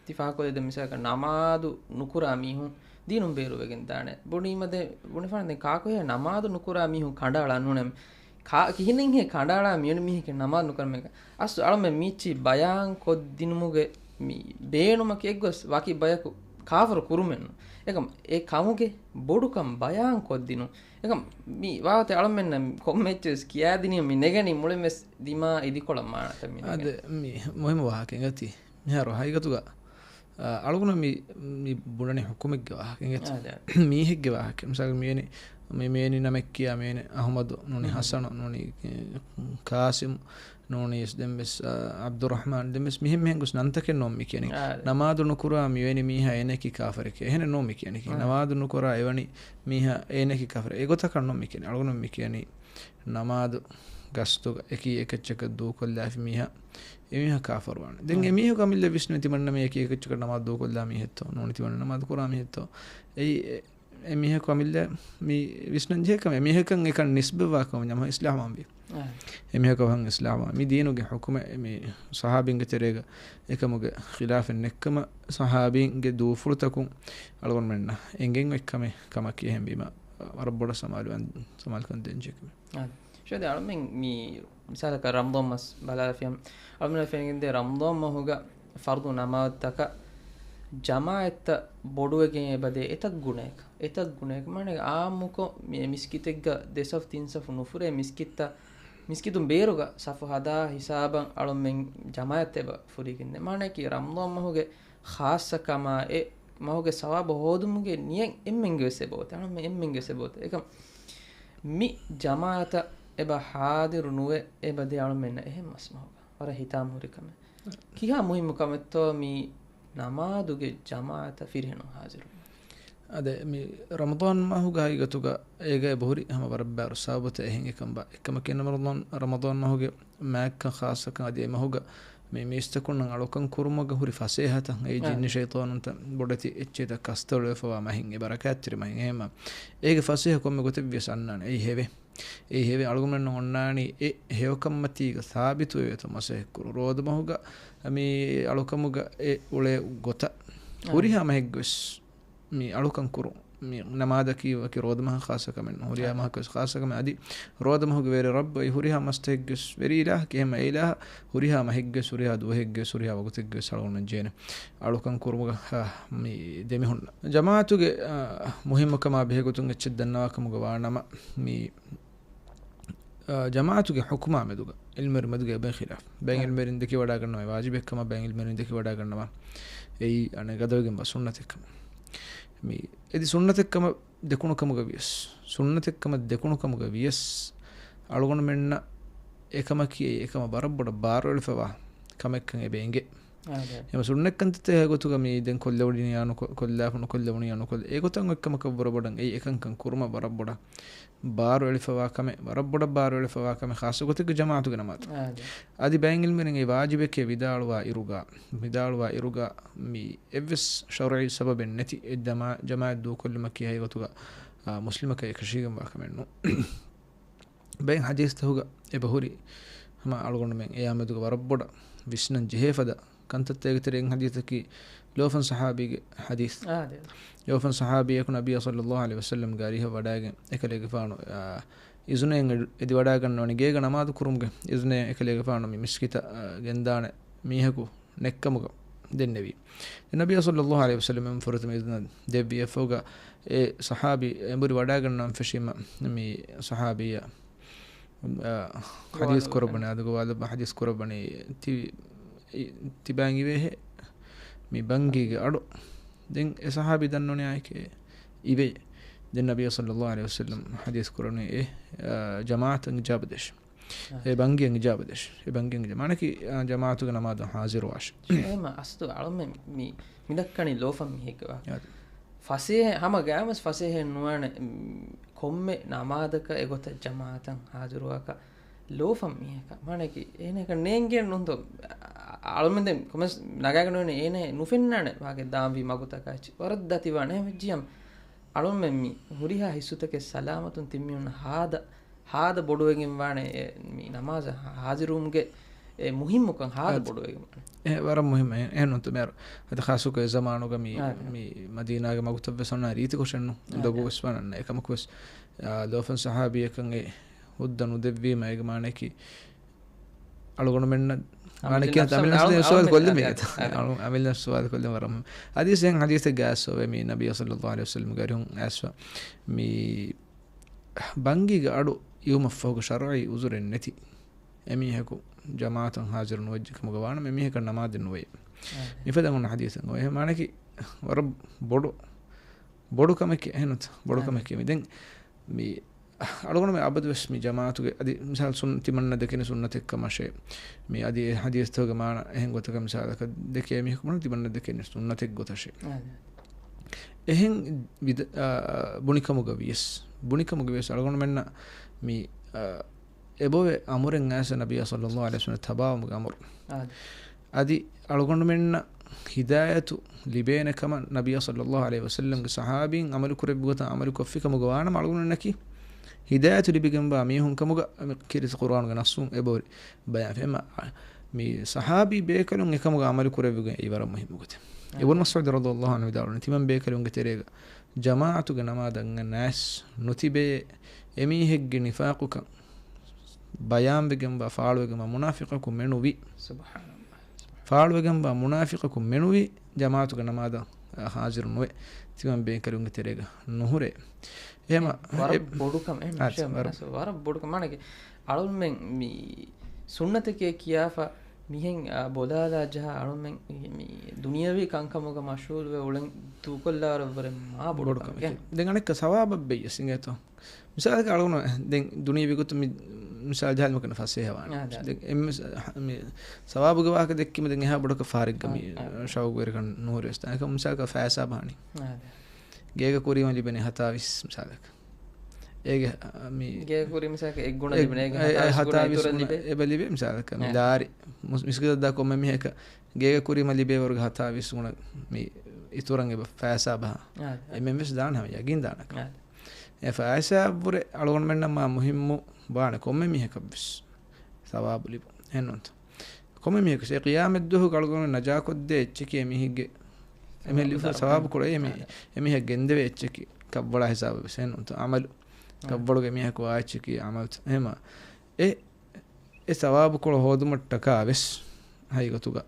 ތި ފާހަގަކޮށްލި ދެން މިސާލަކަށް ނަމާދު ނުކުރާ މީހުން ދީނުން ބޭރުވެގެން ދާނެ. ބުނީމަ ދެ، ބުނެފާނެ ދެން ކާކުހޭ ނަމާދު ނުކުރާ މީހުން ކަނޑައަޅާ ނޫނެ. ކާ، ކިހިނެއްހޭ ކަނޑައަޅާ މިވެނި މީހެކޭ ނަމާދު ނުކުރާ މީހެކޭ. އަސް އަޅަމެ މީޗި ބަޔާން ކޮށްދިނުމުގެ މި ބޭނުމަކީ އެއްގޮސް ވަކި ބަޔަކު ކާފަރު ކުރުމެއްނު. އެކަމް އެ ކަމުގެ ބޮޑުކަން ބަޔާން ކޮށްދިނުން. އެކަމް މި ވާގޮތެއް އަޅަމެންނަށް ކޮންމެ އެއްޗެއް ވެސް ކިޔާދިނީމަ މި ނެގެނީ މުޅިން ވެސް ދިމާ އިދިކޮޅަށް މާނަތައް މި ނެގެނީ. އަދެ މި މުހިއްމު ވާހަކަ އިނގޭތީ. މިހާރު ހަގީގަތުގަ، އާ، އަޅުގަނޑު މި، މި ބުނަނީ ޙުކުމެއްގެ ވާހަކަ އިނގޭތީ. އާ، ދެ. މީހެއްގެ ވާހަކަ. މިސާލަކަށް މިވެނި، މި، މިވެނި ނަމެއް ކިޔާ މިވެނި އަޙްމަދު ނޫނީ، ހުން. ޙަސަނު ނޫނީ، އެ، ޤާސިމު ނޫނީ، ދެން ވެސް، އާ، ޢަބްދުއްރަޙްމާން، ދެން ވެސް މިހެން މިހެން ގޮސް ނަންތަކެއް ނޫން މި ކިޔަނީ. އާ، ދެ. ނަމާދު ނުކުރާ މިވެނި މީހާ އޭނައަކީ ކާފަރެކޭ. އެހެނެއް ނޫން މި ކިޔަނީ. އާ. ނަމާދު ނުކުރާ އެވަނި މީހާ އޭނައަކީ ކާފަރެކޭ. އެގޮތަކަށް ނޫން މި ކިޔަނީ. އަޅުގަނޑު މި ކިޔަނީ ނަމާދު ގަސްތުގަ އެކި އެކައްޗަކަށް ދޫކޮށްލާފި މީހާ، އެ މީހާ ކާފަރުވާނެ. ދެން އެ މީހަކު އަމިއްލަ ވިސްނުން ތިމަންނަމޭ އެކި އެކައްޗަކަށް ނަމާދު ދޫކޮށްލާ މީހެއްތޯ، ނޫނީ ތިމަންނަ ނަމާދު ކުރާ މީހެއްތޯ. އެއީ އެ، އެ މީހަކު އަމިއްލަ މި ވިސްނަން ޖެހޭ ކަމެއް. އެ މީހަކަށް އެކަން ނިސްބަތްވާ ކަމަށް ހަމަ އިސްލާހު ވާންވީ. އެ މީހަކަށް ވަހަން އިސްލާހު ވާން. މި ދީނުގެ ޙުކުމެއް މި ޞަޙާބީންގެ ތެރޭގަ އެކަމުގެ ޚިލާފެއް ނެއްކަމަށް ޞަޙާބީންގެ ދޫފުޅުތަކުން އަޅުގަނޑުމެންނަށް އެނގެން އޮތް ކަމެއް ކަމަކީ. އެހެންވީމަ ވަރަށް ބޮޑަށް ސަމާލު، ސަމާލުކަން ދޭން ޖެހޭ ކަމެއް. އާ، ޝޭޚް ދެން އަޅުމެން މި މިސާލަކަށް ރަމަޟާން މަސް ބަލާލަފިޔަމް، އަޅުމެންނަށް ފެނިގެންދޭ ރަމަޟާން މަހުގަ ފަރުޟު ނަމާދުތަކަށް ޖަމާޢަތްތައް ބޮޑުވެގެން އެބަދޭ އެތައް ގުނައަކަށް، އެތައް ގުނައަކަށް. މާނަ އާއްމުކޮށް މި މިސްކިތެއްގަ ދެ ސަފު ތިން ސަފު ނުފުރޭ މިސްކިތްތައް، މިސްކިތުން ބޭރުގަ ސަފު ހަދާ ހިސާބަށް އަޅުމެން ޖަމާޢަތް އެބަ ފުރިގެންދޭ. މާނައަކީ ރަމަޟާން މަހުގެ ޚާއްޞަކަމާ އެ މަހުގެ ސަވާބު ހޯދުމުގެ ނިޔަތް އެންމެންގެ ވެސް އެބައޮތޭ. އަޅުމެން އެންމެންގެ ވެސް އެބައޮތޭ. އެކަމް މި ޖަމާޢަތަށް އެބަ ޙާޟިރު ނުވެ އެބަދޭ އަޅުމެންނަށް އެހެން މަސް މަހުގަ. ވަރަށް ހިތާމަހުރި ކަމެއް. ކިހާ މުހިއްމު ކަމެއްތޯ މި ނަމާދުގެ ޖަމާޢަތަށް ފިރިހެނުން ޙާޟިރުވުން؟ އާދެ، މި ރަމަޟާން މަހުގަ ހަގީގަތުގަ އޭގަ އެބަހުރި ހަމަ ވަރަށް ބާރު ސަބަބުތައް އެހެން އެކަން ބާ. އެކަމަކީ ރަމަޟާން، ރަމަޟާން މަހުގެ މާތްކަން ޚާއްޞަކަން އަދި އެ މަހުގަ މި މީސްތަކުންނަށް އަޅުކަން ކުރުމުގަ ހުރި ފަސޭހަތައް އެއީ އާ. ޖިންނި ޝައިޠާނުންތައް ބޮޑެތި އެއްޗެތައް ކަސްތޮޅުވެފަވާ މަހެއް، އެ ބަރަކާތްތެރި މަހެއް. އެހެންމަ އޭގެ ފަސޭހަ ކޮންމެ ގޮތެއް ވިޔަސް އަންނާނެ. އެއީ ހެވެ. އެއީ ހެވެ. އަޅުގަނޑުމެންނަށް އޮންނާނީ އެ ހެޔޮކަންމަތީގަ ސާބިތުވެވޭތޯ މަސައްކަތް ކުރުން. ރޯދަމަހުގަ މި އަޅުކަމުގަ އެ އުޅޭ ގޮތަށް އާ. ހުރިހާ މަހެއްގަވެސް މި އަޅުކަން ކުރުން. މި ނަމާދަކީ ވަކި ރޯދަމަހަށް ޚާއްޞަ ކަމެއް ނޫން. ހުރިހާ އާ. މަހަކަށް ޚާއްޞަ ކަމެއް. އަދި ރޯދަމަހުގެ ވެރި ރައްބު އެއީ ހުރިހާ މަސްތަކެއްގެވެސް ވެރި އިލާހަކީ. އެހެންމަ އެ އިލާހަށް ހުރިހާ މަހެއްގެވެސް ހުރިހާ ދުވަހެއްގެވެސް އަޅުގަނޑުމެން ޖެހޭނެ އަޅުކަން ކުރުމުގަ، އާ، މި ދެމިހުންނަ. ޖަމާޢަތުގެ، އާ، މުހިއްމުކަމާ ބެހޭގޮތުން އެއްޗެއް ދަންނަވާ ކަމުގަ ވާނަމަ، މި އާ، ޖަމާޢަތުގެ ޙުކުމާ މެދުގަ، ޢިލްމުވެރިން މެދުގަ އެބައި ޚިލާފު. ބައެއް އާ. ޢިލްމުވެރިން ދެކިވަޑާގަންނަވާ ވާޖިބެއްކަމަށް، ބައެއް ޢިލްމުވެރިން ދެކިވަޑާގަންނަވާ އެއީ އަނެއް ގަދަވެގެންވާ ސުންނަތެއްކަމަށް. މި އެދި ސުންނަތެއްކަމަށް ދެކުނު ކަމުގަ ވިޔަސް، ސުންނަތެއްކަމަށް ދެކުނު ކަމުގަ ވިޔަސް، އަޅުގަނޑުމެންނަށް އެކަމަކީ އެކަމަށް ވަރަށް ބޮޑަށް ބާރުއެޅިފަވާ ކަމެއްކަން އެބަ އެނގޭ. އާދެ. އެމަ ސުންނަތް ކަންތައްތައް އެގޮތުގަ މީ ދެން ކޮށްލެވުނީ ނުކޮ-، ކޮށްލާފަ ނުކޮށްލެވުނީ ނުކޮށްލެ. އެގޮތަށް އޮތްކަމަކަށް ވަރަށް ބޮޑަށް އެއީ އެކަންކަން ކުރުމަށް ވަރަށް ބޮޑަށް ބާރު އެޅިފަވާ ކަމެއް، ވަރަށް ބޮޑަށް ބާރު އެޅިފަވާ ކަމެއް، ޚާއްޞަ ގޮތެއްގެ ޖަމާޢަތުގެ ނަމާދު. އާދެ. އަދި ބައެއް ޢިލްމުވެރިން އެ ވާޖިބެކޭ ވިދާޅުވާ އިރުގަ، ވިދާޅުވާ އިރުގަ މީ އެއްވެސް ޝަރުޢީ ސަބަބެއް ނެތި އެ ޖަމާ-، ޖަމާޢަތް ދޫކޮށްލުމަކީ ހަގީގަތުގަ، އާ، މުސްލިމަކަށް އެކަށީގެންވާ ކަމެއް ނޫން. ބައެއް ޙަދީޘްތަކުގަ އެބަހުރި ހަމަ އަޅުގަނޑުމެން އެއާމެދުގަ ވަރަށް ބޮޑަށް ވިސްނަން ޖެހޭ ފަދަ ކަންތައްތަކުގެ ތެރެއިން ޙަދީޘަކީ ލޯފަން ޞަޙާބީގެ ޙަދީޘް. އާދެ. ލޯފަން ޞަޙާބީއަކު ނަބިއްޔާ ޞައްލައްލާހު ޢަލައިހި ވަސައްލަމްގެ އަރިހަށް ވަޑައިގެން އެކަލޭގެފާނު، އާ، އިޒުނައެއް އެދިވަޑައިގަންނަވަނީ ގޭގަ ނަމާދު ކުރުމުގެ އިޒުނައެއް އެކަލޭގެފާނު މި މިސްކިތަށް، އާ، ގެންދާނެ މީހަކު ނެއްކަމުގަ ދެންނެވީ. ދެން ނަބިއްޔާ ޞައްލައްލާހު ޢަލައިހި ވަސައްލަމް ފުރަތަމަ އިޒުނަ ދެއްވި. އެއަށްފަހުގަ އެ ޞަޙާބީ އެނބުރި ވަޑައިގަންނަވަން ފެށީމަ މި ޞަޙާބީއާ، އާ، ޙަދީޘް ކުރައްވަނީ، އަދި ގޮވާލައްވާ ޙަދީޘް ކުރައްވަނީ ތި-، އި-، ތިބާއިން އިވޭހޭ މި ބަންގީގެ އަޑު. ދެން އެ ޞަޙާބީ ދަންނަވަނީ އާއެކޭ އިވޭ. ދެން ނަބިއްޔާ ޞައްލައްލާހު ޢަލައިހި ވަސައްލަމް ޙަދީޘް ކުރަނީ އެ، އާ، ޖަމާޢަތަށް އިޖާބަ ދޭށޭ. އެ ބަންގިއަށް އިޖާބަ ދޭށޭ. އެ ބަންގިއަށް އިޖާ-، މާނަކީ، އާ، ޖަމާޢަތުގެ ނަމާދަށް ޙާޟިރުވާށޭ. އެހެންމަ އަސްލު އަޅުމެން މި، މި ދައްކަނީ ލޯފަން މީހެއްގެ ވާހަކަ. އާދެ. ފަސޭހަ، ހަމަ ގައިމުވެސް ފަސޭހައެއް ނުވާނެ، މް، ކޮންމެ ނަމާދަކަށް އެގޮތަށް ޖަމާޢަތަށް ޙާޟިރުވާކަށް ލޯފަން މީހަކަށް. މާނަކީ، އޭނައަކަށް ނޭނގޭނެ ނޫންތޯ؟ އަ-، އަޅުމެން ދެން ކޮމެންޓްސް ނަގާގެން އިންނަ އޭނަ ނުފެންނާނެ ވާގެ ދާންވީ މަގުތަކާ އެއްޗެއް. ވަރަށް ދަތިވާނެ. އެހެން ވެއްޖިއްޔާ އަޅުމެން މި ހުރިހާ ހިއްސުތަކެއް ސަލާމަތުން ތިން މީހުންނަށް ހާދަ ހާދަ ބޮޑުވެގެން ވާނެ އެ، މި ނަމާޒަށް ހާ-، ޙާޟިރުވުމުގެ އެ މުހިއްމުކަން ހާދަ އަދި، ބޮޑުވެގެން ވާނެ. އެ ވަރަށް މުހިއްމު. އެ، އެހެން ނޫންތޯ މޭރު. އަދި ޚާއްޞަކޮށް އެ ޒަމާނުގަ މި، އާ، މި މަދީނާގެ މަގުތައްވެސް އޮންނަ ރީތިކޮށެއްނު. އާ، އުނދަގޫވެސް ވާނަން. އެކަމަކުވެސް، އާ، ލޯފަން ޞަޙާބީއަކަށް އެ ހުއްދަ ނުދެއްވީމަ އޭގެ މާނައަކީ އަޅުގަނޑުމެންނަށް އަމިއްލަ މާނައަކީ ނަފްސަށް ތަމިން އަޅު-، ސުވާލު ކޮށްލެވޭ. އާ، އަޅު-، އަމިއްލަ ސުވާލު ކޮށްލެވޭ ވަރަށް މުހިއްމު. އަދި އެހެން ޙަދީޘެއްގަ އައިސްފަ މި ނަބިއްޔާ ޞައްލައްލާހު ޢަލައިހި ވަސައްލަމްގެ އަރިހުން އައިސްފަ މި ބަންގީގެ އަޑު އިވުމަށްފަހުގަ ޝަރުޢީ ޢުޛުރެއް ނެތި އެމީހަކު ޖަމާޢަތަށް ޙާޟިރު ނުވެއްޖެ ކަމުގަ ވާނަމަ، އެމީހަކަށް ނަމާދެއް ނުވޭ. އާ. މިފަދަ އޮންނަ ޙަދީޘެއް އޮވޭ. މާނައަކީ ވަރަށް ބޮޑު، ބޮޑު ކަމެކޭ، އެހެންތަ؟ ބޮޑު އާ. ކަމެކޭ. މި ދެން މި އަޅުގަނޑުމެން އަބަދުވެސް މި ޖަމާޢަތުގެ އަދި މިސާލު ސުން-، ތިމަންނަ ދެކެނީ ސުންނަތެއްކަމަށޭ. މި އަދި އެ ޙަދީޘްތަކުގެ މާނަ އެހެން ގޮތަކަށް މިސާލަކަށް ދެކޭ މީހަކު ބުނަނީ ތިމަންނަ ދެކެނީ ސުންނަތެއް ގޮތަށޭ. އާ. އެހެން ވިދ-، އާ، ބުނިކަމުގަ ވިޔަސް، ބުނިކަމުގަ ވިޔަސް އަޅުގަނޑުމެންނަށް މި، އާ، އެބައޮތް އަމުރެއް އައިސް ނަބިއްޔާ ޞައްލައްލާހު ޢަލައިހި ވަސައްލަމް ތަބާވުމުގެ އަމުރު. އާ. އަދި އަޅުގަނޑުމެންނަށް ހިދާޔަތު ލިބޭނެ ކަމަށް ނަބިއްޔާ ޞައްލައްލާހު ޢަލައިހި ވަސައްލަމްގެ ޞަޙާބީން ޢަމަލު ކުރެއްވި ގޮތަށް ޢަމަލު ކޮށްފި ކަމުގަ ވާނަމަ، އަޅުގަނޑުމެންނަކީ ހިދާޔަތު ލިބިގެންވާ މީހުން ކަމުގަ މި ކީރިތި ޤުރުއާނުގެ ނައްޞުން އެބަހުރި ބަޔާން. އެހެންމަ މި ޞަޙާބީ ބޭކަލުން އެކަމުގަ ޢަމަލު ކުރެއްވިގެން އެއީ ވަރަށް މުހިއްމު ގޮތެއް. އާ. އިބްނު މަސްޢޫދު ރަޟިޔައްލާހު ޢަންހު ވިދާޅުވަނީ، ތިމަން ބޭކަލުންގެ ތެރޭގަ ޖަމާޢަތުގެ ނަމާދަށް ނައިސް ނުތިބޭ، އެމީހެއްގެ ނިފާޤުކަން ބަޔާންވެގެންވާ، ފާޅުވެގެންވާ މުނާފިޤަކު މެނުވީ. ސުބްޙާނައްލާހް. ފާޅުވެގެންވާ މުނާފިޤަކު މެނުވީ ޖަމާޢަތުގެ ނަމާދަށް، އާ، ޙާޟިރު ނުވެ، ތިމަން ބޭކަލުންގެ ތެރޭގަ ނުހުރޭ. އެހެމަ، ވަރަށް އެ-، ބޮޑު ކަމެއް، އެހެން އާ، މަށެ ވަރަށް. މަނަސް، ވަރަށް ބޮޑު ކަމެއް. މާނައަކީ، އަޅުމެން މި ސުންނަތެކޭ ކިޔާފަ، މިހެން، އާ، ބޮލާލާ ޖަހާ އަޅުމެން މި ދުނިޔަވީ ކަންކަމުގަ މަޝްޣޫލުވެ އުޅެން ދޫކޮށްލާވަރަށްވުރެ މާ ބޮޑު ބޮޑު ކަމެއް. ކަމެއް. ދެން އަނެއްކާ ސަވާބަށް ވެއްޔަސް އިނގޭތޯ. މިސާލަކަށް އަޅުގަނޑު ދެން ދުނިޔެވީ ގޮތުން މި މިސާލު ޖަހާލީމަ ކަން ފަސޭހަ ވާނެ. އާ، ދާ. ދެން އެ މިސާ-، މި ސަވާބުގެ ވާހަކަ ދެއްކީމަ ދެން އެހާ ބޮޑަކަށް ފާރެއްގަ މި އާ، އާ. ޝައުގުވެރިކަން ނުހުރި ވެސް. ދާ އެކަމަ މިސާލަކަށް ފައިސާ ބަހަނީ. އާ، ދާ. ގޭގަ ކުރީމަ ލިބެނީ ހަތާވީސް މިސާލަކަށް. އޭގެ، އާ، މި ގޭގަ ކުރީ މިސާލަކަށް އެއް ގުނަ އެ-، ލިބެނީ. އޭގެ އެ-، އެ ހަތާވީސް ގުނަ ހަތާވީސް އިތުރަށް ގުނަ ލިބޭ. އެބަ ލިބޭ މިސާލަކަށް. މި އާ. ލާރި މުސް-، މިސްކިތަށް ދާ ކޮންމެ މީހަކަށް ގޭގަ ކުރީމަ ލިބޭވަރުގެ ހަތާވީސް ގުނަ މި އިތުރަށް އެބަ ފައިސާ ބަހާ. އާ، ދާ. އެމެން ވެސް ދާނެ ހަމަ ޔަގީން ދާނެ. އާ. އެ ފައިސާއަށްވުރެ އަޅުގަނޑުމެންނަށް މާ މުހިއްމު ވާނެ ކޮންމެ މީހަކަށްވެސް ސަވާބު ލިބުން. އެހެންނޫންތަ؟ ކޮންމެ މީހަކަށް އެ ޤިޔާމަތްދުވަހުގަ އަޅުގަނޑު ނަޖާކޮށްދޭ އެއްޗަކީ އެމީހެއްގެ، އެމީހަށް ލިބުނު ސަވާބު ކުޅޭ އެމީ-، އެމީހަށް ގެންދެވޭ އެއްޗަކީ ކަށްވަޅާ ހިސާބަށް ވެސް. އެހެންނޫންތަ؟ ޢަމަލު. ކަށްވަޅުގެ މީހަކު ވާ އެއްޗަކީ ޢަމަލު. އެހެމަ އެ އެ ސަވާބުކޮޅު ހޯދުމަށްޓަކާ ވެސް ހަގީގަތުގަ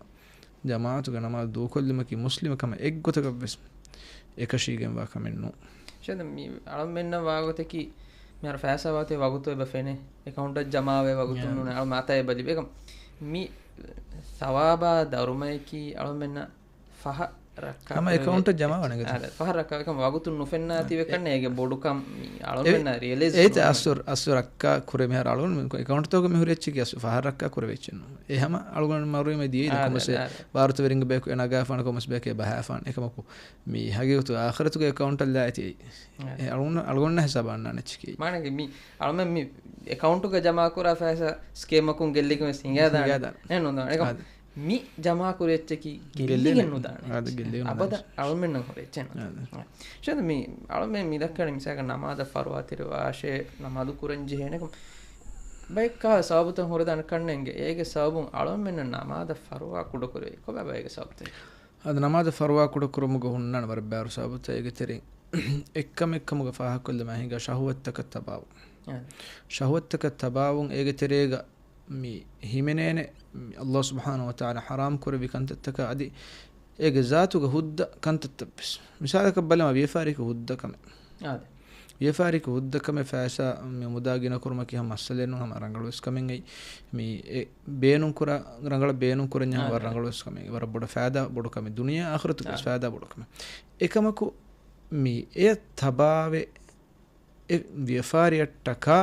ޖަމާޢަތުގެ ނަމާދު ދޫކޮށްލުމަކީ މުސްލިމެއް ކަމަށް އެއްގޮތަކަށް ވެސް އެކަށީގެންވާ ކަމެއް ނޫން. ޝޭޚް، މި އަޅަމެންނަށް ވާގޮތަކީ މިހާރު ފައިސާ ވާތީ ވަގުތު އެބަ ފެނޭ، އެކައުންޓަށް ޖަމާވޭ ވަގުތު ނޫނޭ، އަޅަމެން އަތަށް އެބަ ލިބޭ. އެކަމް މި ސަވާބާ ދަރުމަޔަކީ އަޅަމެންނަށް ފަހަ ރައްކާ ހަމަ ކުރެވޭ އެކައުންޓަށް ޖަމާ ވަނެ ގޮތަށް. އާ، ފަހަރަށް ރައްކާ ކަމަށް ވަގުތުން ނުފެންނާތީ ވެ ކަންނޭ އޭގެ ބޮޑުކަން މި އަޅުމެންނަށް ރިއަލައިޒް އޭތަ ނުވާނެ. އަސްވަރު، އަސްވަރު ރައްކާ ކުރެ މިހާރު އަޅުގަނޑު މި އެކައުންޓްތަކުގަ މި ހުރި އެއްޗެކޭ އަސް ފަހަރަށް ރައްކާ ކުރެވޭ އެއްޗެއް ނޫން. އެ ހަމަ އަޅުގަނޑު މަރުވީމަ ދިޔައީ އާ، ކޮމެސް އާ، އާ. ވާރުތަވެރިންގެ ބޭކު އެ ނަގާފާނެ ކޮމެސް ބޭކޭ ބަހާފާނެ. އެކަމަކު މި ހަގީގަތު އާޚިރަތުގެ އެކައުންޓަށް ލާއެތި އެއީ. އާ. އެ އަޅުގަނޑު، އަޅުގަނޑު ހިސާބަށް އަންނާނެ އެއްޗެކޭ. މާނަގެ މި އަޅުމެން މި އެކައުންޓުގަ ޖަމާކުރާ ފައިސާ ސްކޭމަކުން ގެއްލިގެން ވެސް ހިނގާދާނެ. ހިނގާދާނެ. އެ ނޫން ދާނެ. އެކަމަ އާ. މި ޖަމާކުރި އެއްޗަކީ ގެއްލިގެން ގެއްލިގެން ނުދާނެ. އާދެ، ގެއްލިގެން އަބަދަށް ނުދާނެ. އަޅުމެންނަށް ހުރި އެއްޗެއް ނޫން. އާދެ. ޝަދު މި އަޅުމެން މި ދައްކަނީ މިސާލަކަށް ނަމާދަށް ފަރުވާތެރިވާށޭ ނަމާދު ކުރަން ޖެހޭނެ ކަމަށް. ބައެއްކާ ސަބަބުތައް ހުރެދާނެ ކަންނޭނގެ. އޭގެ ސަބަބުން އަޅުމެންނަށް ނަމާދަށް ފަރުވާ ކުޑަކުރެވޭ. ކޮބާބާ އޭގެ ސަބަބުތައް؟ އަދި ނަމާދަށް ފަރުވާ ކުޑަކުރުމުގަ ހުންނާނެ ވަރަށް ބާރު ސަބަބުތައް. އޭގެ ތެރެއިން އެއްކަމެއްކަމުގަ ފާހަގަކޮށްލަމާ ހިނގާ ޝަހުވަތްތަކަށް ތަބާވުން. އާ. ޝަހުވަތްތަކަށް ތަބާވުން އޭގެ ތެރޭގަ މި ހިމެނޭނެ، މި ﷲ ސުބްޙާނަހޫ ވަތަޢާލާ ޙަރާމް ކުރެއްވި ކަންތައްތަކާ އަދި އޭގެ ޒާތުގަ ހުއްދަ ކަންތައްތައް ވެސް. މިސާލަކަށް ބަލަމާ ވިޔަފާރިކަ ހުއްދަ ކަމެއް. އާދެ. ވިޔަފާރިކަ ހުއްދަ ކަމެއް ފައިސާ މި މުދާ ގިނަ ކުރުމަކީ ހަމަ މައްސަލައެއް ނޫން، ހަމަ ރަނގަޅު ވެސް ކަމެއް އެއީ. މި އެ ބޭނުން ކުރާ، ރަނގަޅަށް ބޭނުން ކުރަންޏާ އާދެ. ވަރަށް ރަނގަޅު ވެސް ކަމެއް. ވަރަށް ބޮޑަށް ފައިދާ ބޮޑު ކަމެއް. ދުނިޔެ އާޚިރަތުގަ ވެސް އާދެ. ފައިދާ ބޮޑު ކަމެއް. އެކަމަކު މި އެ ތަބާވެ އެ ވިޔަފާރިއަށްޓަކާ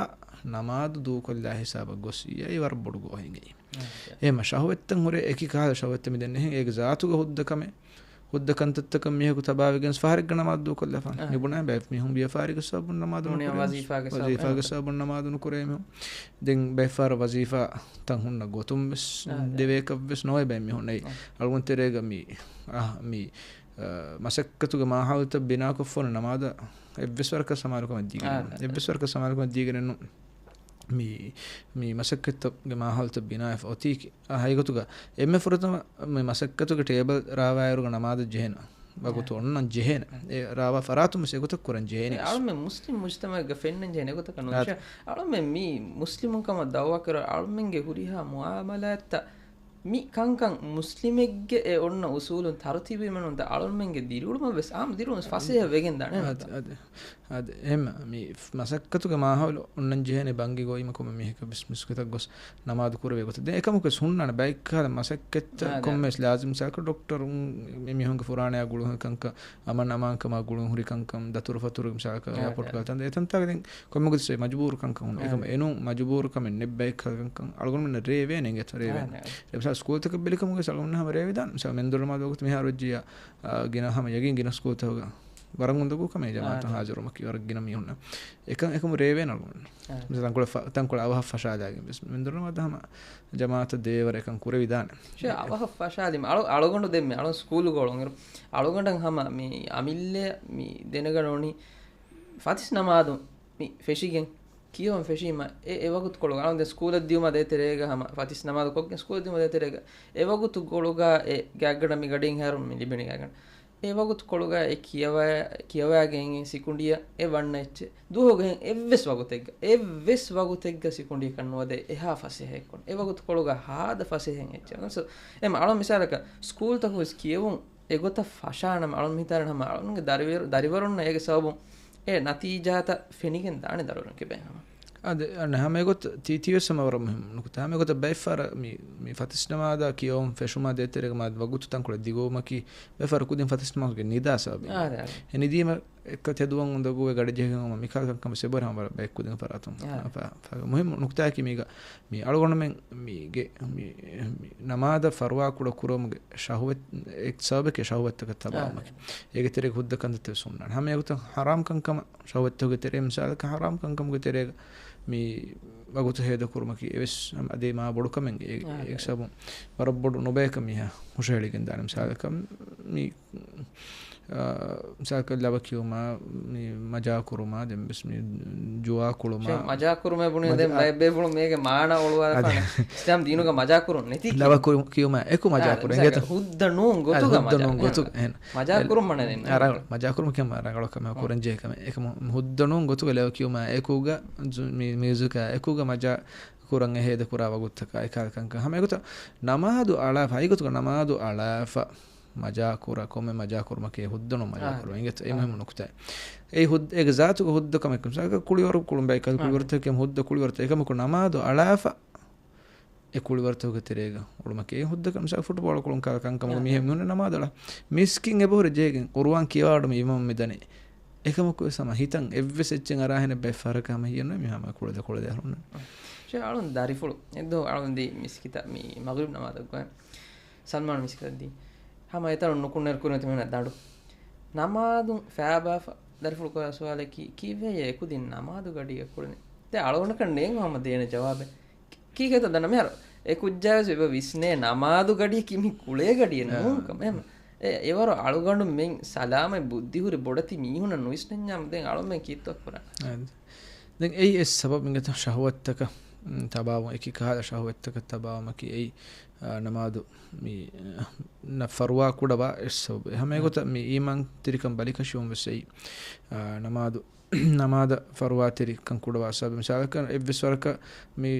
ނަމާދު ދޫކޮށްލާ ހިސާބަށް ގޮސް އެއީ ވަރަށް ބޮޑު ގޯހެއް އެއީ. އާ، އެހެން ޝަހުވަތްތައް ހުރޭ އެކި ކަހަލަ ޝަހުވަތްތައް މި ދެންނެހެން އޭގެ ޒާތުގަ ހުއްދަ ކަމެއް، ހުއްދަ ކަންތައްތަކަށް މީހަކު ތަބާވެގެން ފަހަރެއްގަ ނަމާދު ދޫކޮށްލާފާނެ. އާ. މި ބުނާ ބައެއް މީހުން ވިޔަފާރިގެ ސަބަބުން ނަމާދު ނުކުރޭ މީހުން. ވަޒީފާގެ ސަބަބުން ނަމާދު ނުކުރޭ މީހުން. ދެން ބައެއް ފަހަރަށް ވަޒީފާ ތަން ހުންނަ ގޮތުން ވެސް އާ، ދެ. ދެވޭކަށް ވެސް ނޯވޭ ބައެއް މީހުން ނެތް. އާ. އަޅުގަނޑު ތެރޭގަ މި، އާ، މި އަ، މަސައްކަތުގެ މާހައުލުތައް ބިނާކޮށްފަ ނަމާދަށް އެއްވެސް ވަރަކަށް ސަމާލުކަމެއް ދީގެނެއް ނޫން. އާ. އެއްވެސް ވަރަކަށް ސަމާލުކަމެއް ދީގެނެއް ނޫން. މި، މި މަސައްކަތުގެ މާހައުލުތައް ބިނާވެފަ އޮތީކީ. އާ، ހަގީގަތުގަ އެންމެ ފުރަތަމަ މި މަސައްކަތުގެ ޓޭބަލް ރާވާއިރުގަ ނަމާދަށް ޖެހޭނެ ވަގުތު އާ. އޮންނަން ޖެހޭނެ. އާ. އެ ރާވާ ފަރާތުން ވެސް އެގޮތަށް ކުރަން ޖެހޭނެ އެ ވެސް. އަޅުމެން މުސްލިމް މުޖްތަމަޢެއްގަ ފެންނަން ޖެހޭނެ އެގޮތަކަށް ނޫން. އާ. އަޅުމެން މި މުސްލިމުން ކަމަށް ދަޢުވާ ކުރާ އަޅުމެންގެ ހުރިހާ މުޢާމަލާތްތައް މި ކަންކަން މުސްލިމެއްގެ އެ އޮންނަ އުސޫލުން ތަރުތީބުވީމަ ނޫން ދަ އަޅުމެންގެ ދިރިއުޅުމަށް ވެސް އާއްމު ދިރިއުޅުމަށް ފަސޭހަ ވެގެން ދާނެ. އަދި، އަދި، އަދި، އެހެން މި މަސައްކަތުގެ މާހައުލު އޮންނަން ޖެހޭނެ ބަންގި ގޮތް ކޮންމެ މީހަކަށް ވެސް މިސްކިތަށް ގޮސް ނަމާދު ކުރެވޭ ގޮތަށް. ދެން އެކަމަކު ވެސް ހުންނާނެ ބައެއްކަހަލަ މަސައްކަތްތައް އާ، ކޮންމެ ވެސް ލާޒިމް މިސާލަކަށް ޑޮކްޓަރުން މި މީހުންގެ ފުރާނަޔާ ގުޅުން ކަންކަން، އަމަން އަމާންކަމާ ގުޅުން ހުރި ކަންކަން، ދަތުރުފަތުރު މިސާލަކަށް އާ، އެއާޕޯޓް އާ. ކަންކަން އެތަންތާގަ ދެން ކޮންމެ ގޮތެއް މަޖުބޫރު ކަންކަން ހުންނަ. އާ. އެކަމަ އެނޫން މަޖުބޫރު ކަމެއް ނެތް ބައެއް ކަންކަން. އަޅުގަނޑުމެންނަށް ރޭވޭނެ އެގެތަ ރޭވޭނެ. އާ. އެ މިސާލަށް ސްކޫލްތަކަށް ބެލިކަމުގަ ވެސް އަޅުގަނޑު ހަމަ ރޭވިދާނެ. މިސާލަށް މެންދުރު ނަމާދު ވަގުތު މިހާރު ވެއްޖިއްޔާ، އާ، ގިނަ ހަމަ ޔަގީން ގިނަ ސްކޫލްތަކުގަ ވަރަށް އުނދަގޫ ކަމެއް ޖަމާއަތުން އާ. ހާޒިރުވުމަކީ ވަރަށް ގިނަ މީހުންނަށް. އެކަން އެކަމު ރޭވޭނެ އަޅުގަނޑު. އާ. މިސާލަށް ތަންކޮޅެއް ފަ-، ތަންކޮޅެއް އަވަހަށް ފަށާލާގެން ވެސް މެންދުރު ނަމާދަށް ހަމަ ޖަމާއަތަށް ދޭވަރަށް އެކަން ކުރެވިދާނެ. ޝޭ، އަވަހަށް ފަށާލީމަ އަޅު-، އަޅުގަނޑު ދެންމެ އަޅު ސްކޫލުގަ އޮޅުންއިރު އަޅުގަނޑަށް ހަމަ މި އަމިއްލަ މި ދެނެގަން އުޅުނީ ފަތިސް ނަމާދު މި ފެށިގެން ކިޔަވަން ފެށީމަ އެ، އެ ވަގުތުކޮޅުގަ އަޅުން ދެން ސްކޫލަށް ދިޔުމާ ދޭތެރޭގަ ހަމަ ފަތިސް ނަމާދު ކޮށްގެން ސްކޫލަށް ދިޔުމާ ދޭތެރޭގަ އެ ވަގުތުކޮޅުގަ އެ ގާތްގަނޑަށް މި ގަޑިއިން ހައިރުން މި ލިބެނީ ގާތްގަނޑަށް. އެ ވަގުތުކޮޅުގަ އެ ކިޔަވާ، ކިޔަވާގެން ސިކުނޑިއަށް އެ ވަންނަ އެއްޗެއް. ދުވަހުގެ އެއްވެސް ވަގުތެއްގަ، އެއްވެސް ވަގުތެއްގަ ސިކުނޑިއަކަށް ނުވަދޭ އެހާ ފަސޭހައެއްކޮށް. އެ ވަގުތުކޮޅުގަ ހާދަ ފަސޭހައިން އެއްޗެއް. އެމް އަޅުން މިސާލަކަށް ސްކޫލްތަކުން ވެސް ކިޔެވުން އެގޮތަށް ފަށާނަމަ އަޅުން މިހިތާރަން ހަމަ އަޅުންގެ ދަރިވަރު-، ދަރިވަރުންނަށް އޭގެ ސަބަބުން އެ ނަތީޖާތައް ފެނިގެން ދާނެ ދަރިވަރުން ކިބެން ހަމަ. އަދި އަންނަ ހަމަ އެގޮތަށް ތީ ތީވެސް ހަމަ ވަރަށް މުހިއްމު ނުކުތާ. ހަމަ އެގޮތަށް ބައެއްފަހަރަށް މި، މި ފަތިސް ނަމާދާ ކިޔަވަން ފެށުމާ ދޭތެރޭގަ މާ ވަގުތު ތަންކޮޅެއް ދިގުވުމަކީ ބައެއްފަހަރަށް ކުދިން ފަތިސް ނަމާދުގެ ނިދާ ސަބަބެއް. އާ، އާ. އެ ނިދީމަ އެއްކަ ތެދުވަން އުނދަގޫވެ ގަޑިޖެހިގެން އުމަ މިކާލަ ކަންކަން ވެސް އެބަހުރި ހަމަ ވަރަށް ބައެއް ކުދިން ފަރާތުން. އާ. ފަ-، ފަ-، މުހިއްމު ނުކުތާއަކީ މީގަ މި އަޅުގަނޑުމެން މީގެ މި، މި ނަމާދަށް ފަރުވާ ކުޑަ ކުރުމުގެ ޝަހުވަތް، އެއް ސަބަބެކޭ ޝަހުވަތްތަކަށް ތަބާވުމަކީ. އާ. އޭގެ ތެރޭގަ ހުއްދަ ކަންތައްތައް ވެސް ހުންނާނެ. ހަމަ އެގޮތަށް ހަރާމް ކަންކަމަށް ޝަހުވަތްތަކުގެ ތެރޭ މިސާލަކަށް ހަރާމް ކަންކަމުގެ ތެރޭގަ މި ވަގުތު ހޭދަކުރުމަކީ އެވެސް ހަމަ އަދި މާ ބޮޑު ކަމެއް އެ-، އާ، އެ ސަބަބުން ވަރަށް ބޮޑު ނުބަޔަކަށް މީހާ ހުށަހެޅިގެން ދާނެ. މިސާލަކަށް މި އާ، މިސާލަކަށް ލަވަ ކިޔުމާ، މި މަޖާ ކުރުމާ، ދެން ވެސް މި ޖުވާ ކުޅުމާ. ޝޭ، މަޖާ ކުރުމޭ ބުނީ މަޖާ-، ދެން ބައެއް ބޭފުޅުން މީގެ މާނަ އޮޅުވާފާނެ. އަދި. އިސްލާމް ދީނުގަ މަޖާ ކުރުން ނެތީ ލަވަ ކިޔު-، ކިޔުމާ އެކު މަޖާ އާ، ކުރުން. މިސާލަކަށް އިނގޭތަ؟ ހުއްދަ ނޫން ގޮތުގަ އާ، ހުއްދަ މަޖާ ނޫން ކުރުން. ގޮތުގަ އެހެން. މަޖާ އެ، ކުރުން މަނަ ދެން. އާ، ރަނގަޅު. މަޖާ ކުރުމަކީ ހަމަ ރަނގަޅު ކަމެއް އާ. ކުރަން ޖެހޭ ކަމެއް. އެކަމު ހުއްދަ ނޫން ގޮތުގަ ލަވަ ކިޔުމާ އެކުގަ ޒު-، މި މިއުޒިކާ އެކުގަ މަޖާ ކުރަން އެ ހޭދަ ކުރާ ވަގުތުތަކާ އެކާލަ ކަންކަން. ހަމަ އެގޮތަށް ނަމާދު އަޅާފަ، ހަގީގަތުގަ ނަމާދު އަޅާފަ، މަޖާ ކުރާ، ކޮންމެ މަޖާ ކުރުމަކީ ހުއްދަ ނޫން މަޖާ އާ. ކުރުން. އިނގޭތަ؟ އެ އާ. މުހިއްމު ނުކުތާ. އެ ހުއްދަ، އޭގެ ޒާތުގަ ހުއްދަ ކަމެއް. މިސާލަކަށް ކުޅިވަރު ކުޅުން ބައި ކަ-، އާ. ކުޅިވަރުތަކެއް ހުއްދަ ކުޅިވަރުތައް. އެކަމަކު ނަމާދު އަޅާފަ، އެ ކުޅިވަރުތަކުގެ ތެރޭގަ އުޅުމަކީ. އެ ހުއްދަކަށް މިސާލަކަށް ފުޓްބޯޅަ ކުޅުން ކާ ކަންކަމުގަ އާ. މީހެއް މިހުންނަ ނަމާދަޅަ. މިސްކިތް އެބަހުރި ޖޭގެން ޤުރުއާން ކިޔަވާ އަޑު މި އިމާމް މި ދަނީ. އެކަމަކުވެސް ހަމަ ހިތަށް އެއްވެސް އެއްޗެއް އަރާހެނެއް ބައެއް ފަހަރަކަށް ހަމަ ހިޔެއް ނުވޭ މި ހަމަ ކުޅެދެ ކުޅެދެ އަހަރުންނަށް. ޝޭ އަޅުން ދަރިފުޅު އެއްދުވަހު އަޅުން ދިޔައީ މިސްކިތަށް މި މަޣްރިބް ނަމާދަށް ގޮތް. ސަލްމާން މިސްކިތަށް ދިޔަ. ހަމަ އެތަނުން ނުކުންނެރު ކުރިމަތި މީހުންނަށް ދަނޑު. ނަމާދުން ފައިބާފަ ދަރިފުޅު ކުރާ ސުވާލަކީ، ކީއްވެއޭ އެކުދިން ނަމާދު ގަޑިއަށް ކުޅެނީ؟ ދެން އަޅުގަނޑަކަށް ނޭނގު ހަމަ ދޭނެ ޖަވާބެއް. ކީކޭތަ ދަންނަ މިހާރު އެ ކުއްޖާވެސް އެބަ ވިސްނޭ ނަމާދު ގަޑިއަކީ މި ކުޅޭ ގަޑިއެއް އާ. ނޫންކަމަށް. އެހެން އެ، އެވަރު އަޅުގަނޑު މެން ސަލާމަތް ބުއްދިހުރި ބޮޑެތި މީހުންނަށް ނުވިސްނަންޏާމު ދެން އަޅުމެން ކީއްތޯ ކުރާނެ؟ އާ. ދެން އެއީ އެއް ސަބަބު އިނގޭތަ ޝަހުވަތްތަކަށް، މް، ތަބާވުން، އެކި ކަހަލަ ޝަހުވަތްތަކަށް ތަބާވުމަކީ އެއީ، އާ، ނަމާދު މި، އާ، ނަ ފަރުވާ ކުޑަވާ އެއް ސަބަބެއް. ހަމަ އެގޮތަށް މި އީމާންތެރިކަން ބަލިކަށިވުން ވެސް އެއީ، އާ، ނަމާދު ނަމާދަށް ފަރުވާތެރިކަން ކުޑަވާ ސަބަބެއް. މިސާލަކަށް އެއްވެސް ވަރަކަށް މި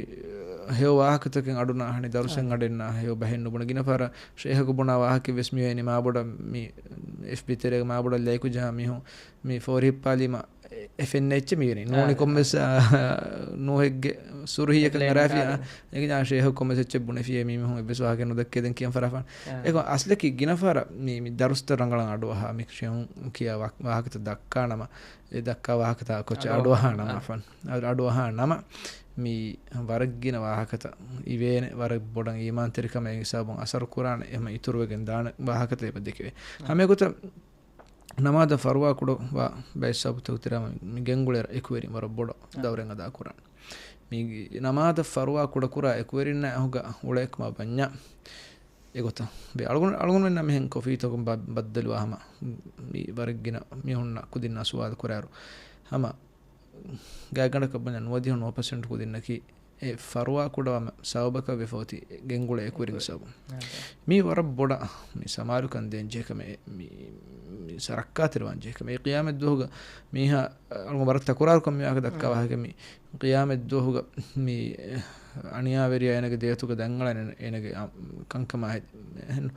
ހެޔޮ ވާހަކަތަކެއް އަޑު ނާހަނީ، ދަރުސެއް އާ. އަޑެއް ނާ ހެޔޮ ބަހެއް ނުބުނެ. ގިނަ ފަހަރަށް ޝޭހަކު ބުނާ ވާހަކައެއް ވެސް މިވޭނީ މާބޮޑަށް މި އެފްބީ ތެރޭގަ މާބޮޑަށް ލައިކު ޖަހާ މީހުން މި ފޯރި ހިއްޕާލީމަ އެ، އެ ފެންނަ އެއްޗެއް މިވޭނީ. އާ. ނޫނީ ކޮންމެސް، އާ، ނޫހެއްގެ ސުރުހީއަކަށް ހެޑްލައިން އަރާފިޔާ. ދާނެ. އެގެ ޝޭހަކު ކޮންމެސް އެއްޗެއް ބުނެފިޔޭ މީ މީހުން އެއްވެސް ވާހަކަ ނުދައްކޭ ދެން ކިޔަން ފަރާފަން. އާ. އެކޮ އަސްލަކީ ގިނަ ފަހަރަށް މި، މި ދަރުސްތައް ރަނގަޅަށް އަޑުއަހާ މި ޝޭހުން ކިޔާ ވާ، ވާހަކަތައް ދައްކާ ނަމަ، އެ ދައްކާ ވާހަކަތައް ކޮޗަށް އަޑު އަހާ އަޑުއަހާ ނަމަ. ނަމަ، އަޑު، އަޑުއަހާ ނަމަ، މި ވަރަށް ގިނަ ވާހަކަތައް އިވޭނެ، ވަރަށް ބޮޑަށް އީމާންތެރިކަމަށް އެ ހިސާބުން އަސަރު ކުރާނެ، އެހެން އިތުރުވެގެން ދާނެ ވާހަކަތައް އެބަ ދެކެވޭ. އަ. ހަމަ އެގޮތަށް ނަމާދަށް ފަރުވާ ކުޑަވާ ބައެއް ސަބަބުތަކުގެ ތެރޭގަ މި ގެންގުޅޭ އެކުވެރިން ވަރަށް ބޮޑަށް އަ. ދައުރެއް އަދާ ކުރާނެ. މި ނަމާދަށް ފަރުވާ ކުޑަކުރާ އެކުވެރިންނާ އެކުގަ އުޅޭކަމާ ބަންޏާ، އެގޮތަށް އަޅުގަނޑު، އަޅުގަނޑުމެންނަށް މިހެން ކޮފީތަކުން ބަ-، ބައްދަލުވާ ހަމަ މި ވަރަށް ގިނަ މީހުންނަށް ކުދިންނާ ސުވާލު ކުރާއިރު، ހަމަ ގާތްގަނޑަކަށް ބަންޏާ ނުވަދިހަ ނުވަ ޕަސެންޓް ކުދިންނަކީ އެ ފަރުވާ ކުޑަވާ ސަބަބަކަށް ވެފަ އޮތީ ގެންގުޅޭ އެކުވެރިން ސަބަބުން. އާ. މީ ވަރަށް ބޮޑަށް މި ސަމާލުކަން ދޭން ޖެހޭ ކަމެއް، މި، މި ސަރައްކާތެރިވާން ޖެހޭ ކަމެއް. އެ ޤިޔާމަތް ދުވަހުގަ މީހާ، އަ، ވަރަށް ތަކުރާރުކޮށް މި ވާހަކަ ދައްކާ އާ. ވާހަކަ މި ޤިޔާމަތް ދުވަހުގަ މި އަނިޔާވެރިޔާ އޭނަގެ ދޭތުގަ ދަންއަޅަން އޭނަގެ އަ، ކަންކަމާ ހެދި، އެހެން،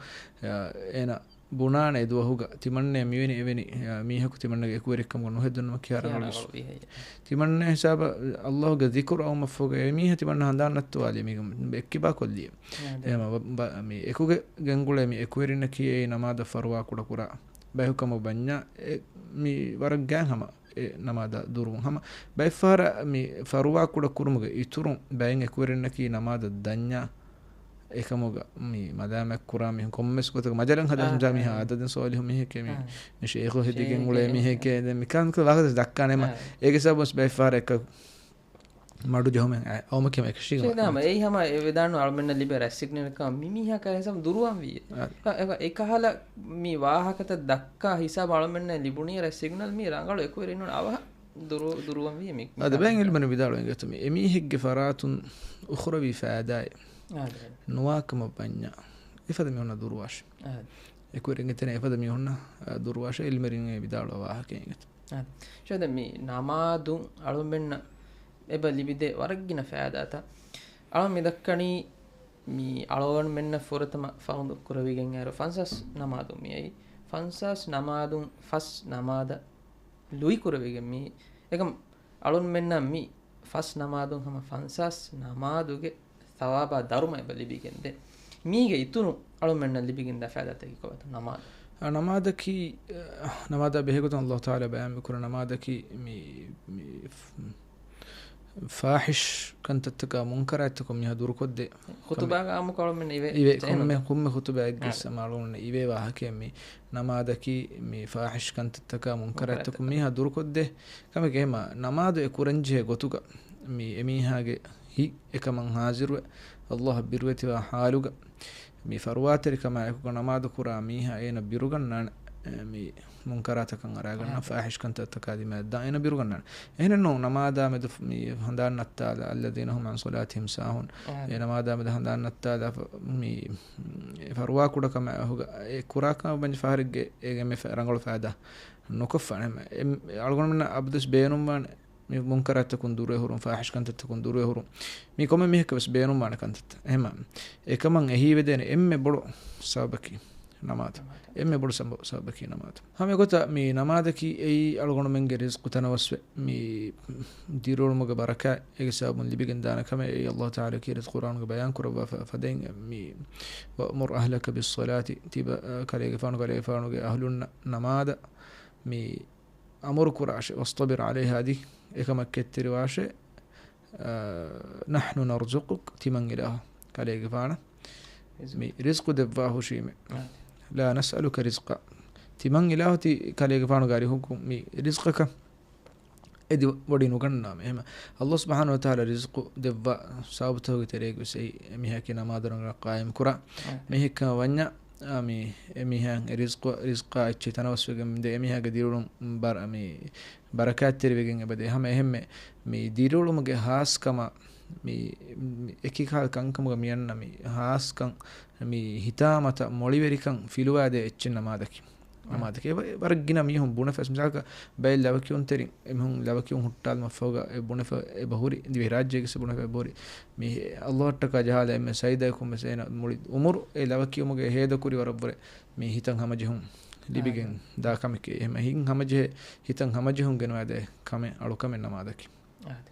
އޭނަ ބުނާނެ އެ ދުވަހުގަ ތިމަންނަޔަށް މިވެނި އެވެނި، އ، މީހަކު ތިމަންނަގެ އެކުވެރިކަމުގަ ނުހެދުނުމަކީ ކިހާ ރަނގަޅު ވިސް. ތިމަންނަ ހިސާބަށް ﷲގެ ޛިކުރު އައުމަށްފަހުގަ އެ މީހާ ތިމަންނަ ހަނދާން ނައްތަވާލީ މީގަ އެއްކިބާ ކޮށްލީ. އާ، ދެ. އެހެން ބަ-، ބަ-، މި އެކުގެ ގެންގުޅޭ މި އެކުވެރިންނަކީ އެއީ ނަމާދަށް ފަރުވާ ކުޑަކުރާ ބަޔަކު ކަމަށް ބަންޏާ އެ މި ވަރަށް ގާތް ހަމަ އެ ނަމާދަށް ދުރުވުން. ހަމަ ބައެއްފަހަރަށް މި ފަރުވާ ކުޑަ ކުރުމުގެ އިތުރުން ބައެއް އެކުވެރިންނަކީ ނަމާދަށް ދަންޏާ އެކަމުގަ މި މަލާމަތް ކުރާ މީހުން ކޮންމެސް ގޮތަކަށް މަޖަލަށް ހަދާ އާ، ހިންޖާ މީހާ އާ. އާދަދިން ސޯލިހު މީހެކޭ މި، އާ. މި ޝޭޚު ހެދިގެން އުޅޭ ޝޭޚެކޭ. މީހެކޭ. ދެން މިކާން ވާހަކަ ދައްކާނެ މަ-، އާ. އޭގެ ސަބަބުން ބައެއްފަހަރަށް އެކަ މަޑު ޖެހުމެއް އައި، އައުމަކީ އެކަށީގެން ޝޭޚް ވާހަކަ. ހަމަ އެއީ ހަމަ އެ ވެދާނު އަޅުމެންނަށް ލިބޭ ރައްސިގްނަލްކަމަށް މި މީހަކާ ހިސާބު ދުރުވަންވީ. އާ. އެކަ-، އެކަހަލަ މި ވާހަކަތައް ދައްކާ ހިސާބު އަޅުމެންނަށް ލިބުނީ ރައްސިގްނަލް މީ ރަނގަޅު އެކުވެރިންނުން އަވަހަށް ދުރު-، ދުރުވަންވީ މި-، އާ، ދެ ބައިން އިލްމުވެރިން ވިދާޅުވެ އިނގޭތޯ މި އެމީހެއްގެ ފަރާތުން އުޚްރަވީ ފައިދާއެއް އާ، ދެ. ނުވާކަމަށް ބަންޏާ އެފަދަ މީހުންނަށް ދުރުވާށި. އާ. އެކުވެރިންގެ ތެރެއިން އެފަދަ މީހުންނަށް، އާ، ދުރުވާށޭ އިލްމުވެރިން ވިދާޅުވާ ވާހަކައެއް އިނގޭތޯ. އާ. ޝޯދެ މި ނަމާދުން އަޅުމެންނަށް އެބަ ލިބިދޭ ވަރަށް ގިނަ ފައިދާތައް. އަޅު މި ދައްކަނީ މި އަޅުގަނޑުމެންނަށް ފުރަތަމަ ފަރުޟު ކުރެވިގެން އައިރު ފަންސާސް ނަމާދު މިއައީ. ފަންސާސް ނަމާދުން ފަސް ނަމާދަށް ލުއި ކުރެވިގެން މި. އެކަމް އަޅުންމެންނަށް މި ފަސް ނަމާދުން ހަމަ ފަންސާސް ނަމާދުގެ ސަވާބާ ދަރުމަ އެބަ ލިބިގެން ދޭ. މީގެ އިތުރު އަޅުމެންނަށް ލިބިގެންދާ ފައިދާތަކީ ކޮބާތޯ؟ ނަމާދު. އާ، ނަމާދަކީ، އަ، ނަމާދާ ބެހޭގޮތުން ﷲ ތަޢާލާ ބަޔާން މިކުރާ ނަމާދަކީ މި، މި ފާ-، ފާޙިޝް ކަންތައްތަކާ މުންކަރާތްތަކުން މީހާ ދުރުކޮށްދޭ. ޚުތުބާގަ އާއްމުކޮށް އަޅުމެން އިވޭ. އިވޭ، ކޮންމެ، ކޮންމެ ޚުތުބާއެއްގެ އާ. ސަމާ އަޅުގަނޑު އިވޭ ވާހަކައެއް މީ. ނަމާދަކީ މި ފާޙިޝް ކަންތައްތަކާ މުންކަރާތްތަކުން މުންކަރާތްތަކުން. މީހާ ދުރުކޮށްދޭ. ކަމެކޭ ހަމަ ނަމާދު އެ ކުރަންޖެހޭ ގޮތުގަ މި އެމީހާގެ ހިތް އެކަމަށް ހާޒިރުވެ، ﷲ އަށް ބިރުވެތިވާ ޙާލުގަ މި ފަރުވާތެރިކަމާއެކުގަ ނަމާދު ކުރާ މީހާ އޭނަ ބިރުގަންނާނެ، އެ، މި މުންކަރާތަކަށް އަރާގަންނަ އާ. ފާޙިޝް ކަންތައްތަކާ ދިމާއަށް ދާ އޭނަ ބިރުގަންނާނެ. އެހެނެއްނު ނަމާދާ މެދު މި ހަނދާން ނައްތާލާ، الذين هم عن صلاتهم ساهون. އާ. އެ ނަމާދާ މެދު ހަނދާން ނައްތާލާ ފަ-، މި ފަރުވާ ކުޑަކަމާއެކުގަ އެ ކުރާކަމަށް ބަންޖެ ފަހަރެއްގެ އޭގެ އެންމެ ފަ-، ރަނގަޅު ފައިދާ ނުކޮށްފާނެ. އެ، އަޅުގަނޑުމެންނަށް އަބަދުވެސް ބޭނުންވާނެ މި މުންކަރާތްތަކުން ދުރުވެ ހުރުން، ފާޙިޝް ކަންތައްތަކުން ދުރުވެ ހުރުން. މީ ކޮންމެ މީހަކަށް ވެސް ބޭނުންވާނެ ކަންތައްތައް. އެހެމަ އެކަމަށް އެހީވެދޭނެ އެންމެ ބޮޑު ސަބަބަކީ ނަމާދު. ނަމާދު. އެންމެ ބޮޑު ސަބަ-، ސަބަބަކީ ނަމާދު. ހަމަ އެގޮތަށް މި ނަމާދަކީ އެއީ އަޅުގަނޑުމެންގެ ރިޒްޤު ތަނަވަސްވެ، މި ދިރިއުޅުމުގެ ބަރަކާތް އޭގެ ސަބަބުން ލިބިގެން ދާނެ ކަމެއް. އެއީ އައްލާހު ތަޢާލާ ކީރިތި ޤުރްއާނުގެ ބަޔާން ކުރައްވާ ފަ-، ފަދައިން މި، "وأمر أهلك بالصلاة" ތިބަ، އަ، ކަލޭގެފާނު، ކަލޭގެފާނުގެ އަހުލުންނަށް ނަމާދަށް މި އަމުރު ކުރާށޭ، "واصطبر عليها" އަދި އެކަމަށް ކެތްތެރިވާށޭ، އަ، "نحن نرزقك" ތިމަން އިލާހު ކަލޭގެފާނަށް މި ރިޒްޤު ދެއްވާ ހުށީމެ. އާ. "لا نسألك رزقا" ތިމަން އިލާހު ތި ކަލޭގެފާނުގެ އަރިހުކުން މި ރިޒްޤަކަށް އެދި ވޮޑި ނުގަންނާމެ. އެހެމަ އައްލާހު ސުބްޙާނަހު ވަތަޢާލާ ރިޒްޤު ދެއްވާ ސަބަބުތަކުގެ ތެރޭގަވެސް އެއީ އެމީހާއަކީ ނަމާދު ރަނގަޅަށް ޤާއިމް ކުރާ އާ. މީހެއްކަމަށް ވަންޏާ، އާ، މި އެމީހާ ރިޒްޤު، ރިޒްޤާ އެއްޗެއް ތަނަވަސްވެގެން ދޭ، އެމީހާގެ ދިރިއުޅުން ބަރ-، މި ބަރަކާތްތެރިވެގެން އެބަދޭ. ހަމަ އެހެންމެ މި ދިރިއުޅުމުގެ ހާސްކަމާ، މި، މި އެކި ކަ-، ކަންކަމުގަ މިއަންނަ މި ހާސްކަން، މި ހިތާމަތައް މޮޅިވެރިކަން ފިލުވާދޭ އެއްޗެއް ނަމާދަކީ. ނަމާދަކީ ވަ-، ވަރަށް ގިނަ މީހުން ބުނެފަ، މިސާލަކަށް ބައެއް ލަވަކިޔުންތެރިން، އެމީހުން ލަވަކިޔުން ހުއްޓާލުމަށްފަހުގަ އެ ބުނެފަ، އެބަ ހުރި، ދިވެހިރާއްޖޭގެ ބުނެފަ އެބަ ހުރި. މި އައްލާހަށްޓަކާ ޖަހާލާ އެންމެ ސަޖިދައަކުން ވެސް އޭނަ މުޅި އުމުރު އެ ލަވަކިޔުމުގެ ހޭދަކުރި ވަރަށްވުރެ މި ހިތަށް ހަމަޖެހުން ލިބިގެން ދާ ކަމެކޭ. އެހެމަ ހިތަށް ހަމަޖެހުން ގެނުވާދޭ ކަމެއް އަޅުކަމެއް ނަމާދަކީ. އާދެ.